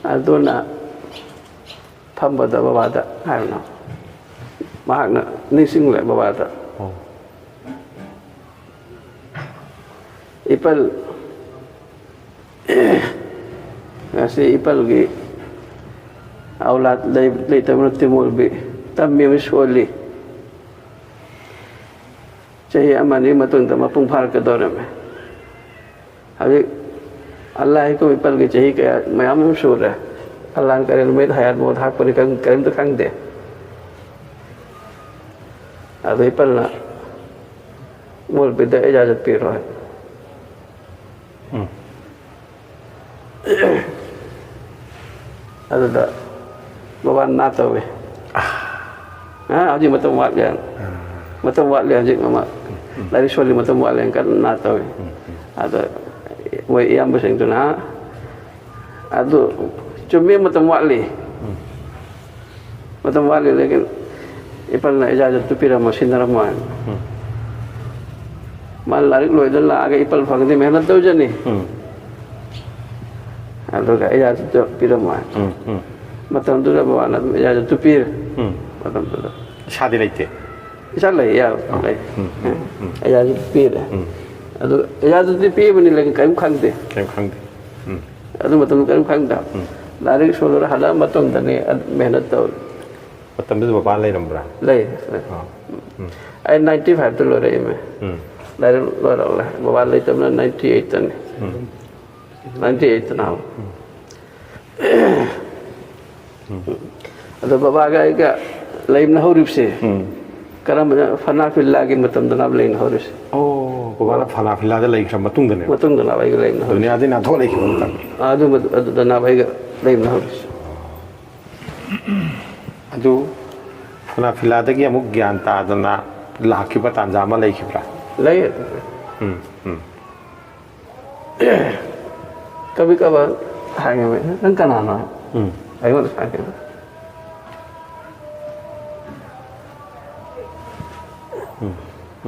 ꯑꯗꯨꯅ ꯐꯝꯕꯗ ꯕꯕꯥꯗ ꯍꯥꯏꯕꯅꯣ, ꯃꯍꯥꯛꯅ ꯅꯤꯡꯁꯤꯡꯂꯦ ꯕꯕꯥꯗ꯫ ꯑꯣ ꯏꯄꯜ, ꯉꯁꯤ ꯏꯄꯜꯒꯤ ꯑꯧꯂꯥꯗ ꯂꯩ-, ꯂꯩꯇꯕ ꯅꯠꯇꯦ ꯃꯣꯜꯕꯤ, ꯇꯝꯃꯤꯕ ꯁꯣꯜꯂꯤ꯫ ꯆꯍꯤ ꯑꯃꯅꯤ ꯃꯇꯨꯡꯗ ꯃꯄꯨꯡ ꯐꯥꯔꯛꯀꯗꯧꯔꯝꯃꯦ꯫ ꯍꯧꯖꯤꯛ ꯑꯜꯂꯥ ꯍꯥꯏꯀꯨꯝ ꯏꯄꯜꯒꯤ ꯆꯍꯤ ꯀꯌꯥ ꯃꯌꯥꯝ ꯑꯃ ꯁꯨꯔꯦ꯫ ꯑꯜꯂꯥꯅ ꯀꯔꯤ ꯅꯨꯃꯤꯠ ꯍꯌꯥꯠ ꯃꯣꯠ ꯍꯥꯞꯄꯅꯤ ꯀꯔꯤꯝ-, ꯀꯔꯤꯝꯇ ꯈꯪꯗꯦ꯫ ꯑꯗꯨ ꯏꯄꯜꯅ ꯃꯣꯜꯕꯤꯗ ꯏꯖꯥꯖꯠ ꯄꯤꯔꯣ ꯍꯥꯏ꯫ ꯎꯝ ꯑꯗꯨꯗ ꯃꯕꯥꯅꯤ ꯅꯥ ꯇꯧꯏ꯫ ꯑ, ꯍꯧꯖꯤꯛ ꯃꯇꯝ ꯋꯥꯠꯂꯤ ꯍꯥꯏꯅ꯫ ꯃꯇꯝ ꯋꯥꯠꯂꯤ ꯍꯧꯖꯤꯛ ꯑꯃ ꯂꯥꯏꯔꯤꯛ ꯁꯣꯜꯂꯤ ꯃꯇꯝ ꯋꯥꯠꯂꯤ ꯍꯥꯏꯅ ꯀꯟꯅ ꯅꯥ ꯇꯧꯏ꯫ ꯑꯗ ꯃꯣꯏ ꯏꯌꯥꯝꯕꯁꯤꯡꯗꯨꯅ ꯑꯗꯨ ꯆꯨꯝꯃꯤ ꯃꯇꯝ ꯋꯥꯠꯂꯤ꯫ ꯃꯇꯝ ꯋꯥꯠꯂꯤ, ꯂꯦꯀꯤꯟ ꯏꯄꯜꯅ ꯏꯖꯥꯖꯠꯇꯨ ꯄꯤꯔꯝꯃꯣ, ꯁꯤꯟꯅꯔꯝꯃꯣ ꯍꯥꯏꯅ꯫ ꯎꯝ ꯃꯥꯅ ꯂꯥꯏꯔꯤꯛ ꯂꯣꯏꯗꯅ ꯂꯥꯛꯑꯒ ꯏꯄꯜ ꯐꯪꯗꯦ ꯃꯦꯍꯅꯠ ꯇꯧꯖꯅꯤ꯫ ꯎꯝ ꯑꯗꯨꯒ ꯏꯖꯥꯖꯠꯇꯨ ꯄꯤꯔꯝꯃꯣ ꯍꯥꯏꯅ꯫ ꯎꯝ ꯎꯝ ꯃꯇꯝꯗꯨꯗ ꯃꯃꯥꯅ ꯑꯗꯨꯝ ꯏꯖꯥꯖꯠꯇꯨ ꯄꯤꯔꯦ꯫ ꯎꯝ ꯃꯇꯝꯗꯨꯗ ꯏꯁꯥꯗꯤ ꯂꯩꯇꯦ꯫ ꯏꯆꯥ ꯂꯩ, ꯏꯌꯥ ꯂꯩ꯫ ꯎꯝ ꯎꯝ ꯎꯝ ꯏꯖꯥꯖꯠꯇꯨ ꯄꯤꯔꯦ꯫ ꯎꯝ ꯑꯗꯨ ꯏꯖꯥꯖꯠꯇꯨꯗꯤ ꯄꯤꯕꯅꯤ, ꯂꯦꯀꯤꯟ ꯀꯔꯤꯝ ꯈꯪꯗꯦ꯫ ꯀꯔꯤꯝ ꯈꯪꯗꯦ꯫ ꯎꯝ ꯑꯗꯨ ꯃꯇꯝꯗ ꯀꯔꯤꯝ ꯈꯪꯗꯕ꯫ ꯎꯝ ꯂꯥꯏꯔꯤꯛ ꯁꯣꯜꯂꯨꯔ ꯍꯜꯂꯛꯑ ꯃꯇꯨꯡꯗꯅꯤ ꯑꯗꯨ ꯃꯦꯍꯅꯠ ꯇꯧꯔꯤ꯫ ꯃꯇꯝꯗꯨꯗ ꯕꯕꯥ ꯂꯩꯔꯝꯕ꯭ꯔꯥ? ꯂꯩ꯫ ꯑꯥ ꯎꯝ ꯑꯩ ꯅꯥꯏꯟꯇꯤ ꯐꯥꯏꯚꯇ ꯂꯣꯏꯔꯛꯏꯃꯦ꯫ ꯎꯝ ꯂꯥꯏꯔꯤꯛ ꯂꯣꯏꯔꯛꯂꯦ꯫ ꯕꯕꯥ ꯂꯩꯇꯕꯅ ꯅꯥꯏꯟꯇꯤ ꯑꯩꯠꯇꯅꯤ꯫ ꯎꯝ ꯅꯥꯏꯟꯇꯤ ꯑꯩꯠꯇꯅ꯫ ꯑꯗꯣ ꯕꯕꯥꯒ ꯑꯩꯒ ꯂꯩꯃꯤꯟꯅ ꯍꯧꯔꯤꯕꯁꯦ ꯎꯝ ꯀꯔꯝꯕꯅ, ꯐꯅꯥꯐꯤꯜꯂꯥꯒꯤ ꯃꯇꯝꯗꯅ ꯂꯩꯅ ꯍꯧꯔꯤꯁꯦ꯫ ꯑꯣ, ꯕꯕꯥꯅ ꯐꯅꯥꯐꯤꯜꯂꯥꯗ ꯂꯩꯈ꯭ꯔ ꯃꯇꯨꯡꯗꯅꯦꯕ ꯃꯇꯨꯡꯗꯅ ꯑꯩꯒ ꯂꯩꯃꯤꯟꯅ ꯍꯧꯔꯤꯁꯦ꯫ ꯗꯨꯅꯤꯌꯥꯗꯩ ꯅꯥꯟꯊꯣꯛꯂꯛꯈꯤꯕ ꯃꯇꯝ꯫ ꯑꯗꯨ ꯃꯇꯝ-, ꯑꯗꯨꯗꯅ ꯑꯩꯒ ꯂꯩꯃꯤꯟꯅ ꯍꯧꯔꯤꯁꯦ꯫ ꯑꯗꯨ ꯐꯅꯥꯐꯤꯜꯂꯥꯗꯒꯤ ꯑꯃꯨꯛ ꯒ꯭ꯌꯥꯟ ꯇꯥꯗꯅ ꯂꯥꯛꯈꯤꯕ ꯇꯥꯟꯖꯥ ꯑꯃ ꯂꯩꯈꯤꯕ꯭ꯔꯥ? ꯂꯩ꯫ ꯎꯝ, ꯎꯝ, ꯀꯕꯤ ꯀꯕ ꯍꯥꯏꯉꯝꯃꯤ, "ꯅꯪ ꯀꯅꯥꯅꯣ?" ꯎꯝ, ꯑꯩꯉꯣꯟꯗ ꯍꯥꯏꯉꯝꯃꯤ꯫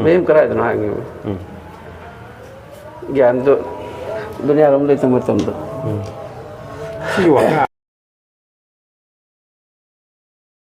"ꯃꯌꯨꯝ ꯀꯗꯥꯏꯗꯅꯣ?" ꯍꯥꯏꯉꯝꯃꯤ꯫ ꯎꯝ꯫ ꯒ꯭ꯌꯥꯟꯗꯨ ꯗꯨꯅꯤꯌꯥꯔꯣꯝ ꯂꯩꯇꯕ ꯃꯇꯝꯗ꯫ ꯁꯤꯒꯤ ꯋꯥꯈꯜ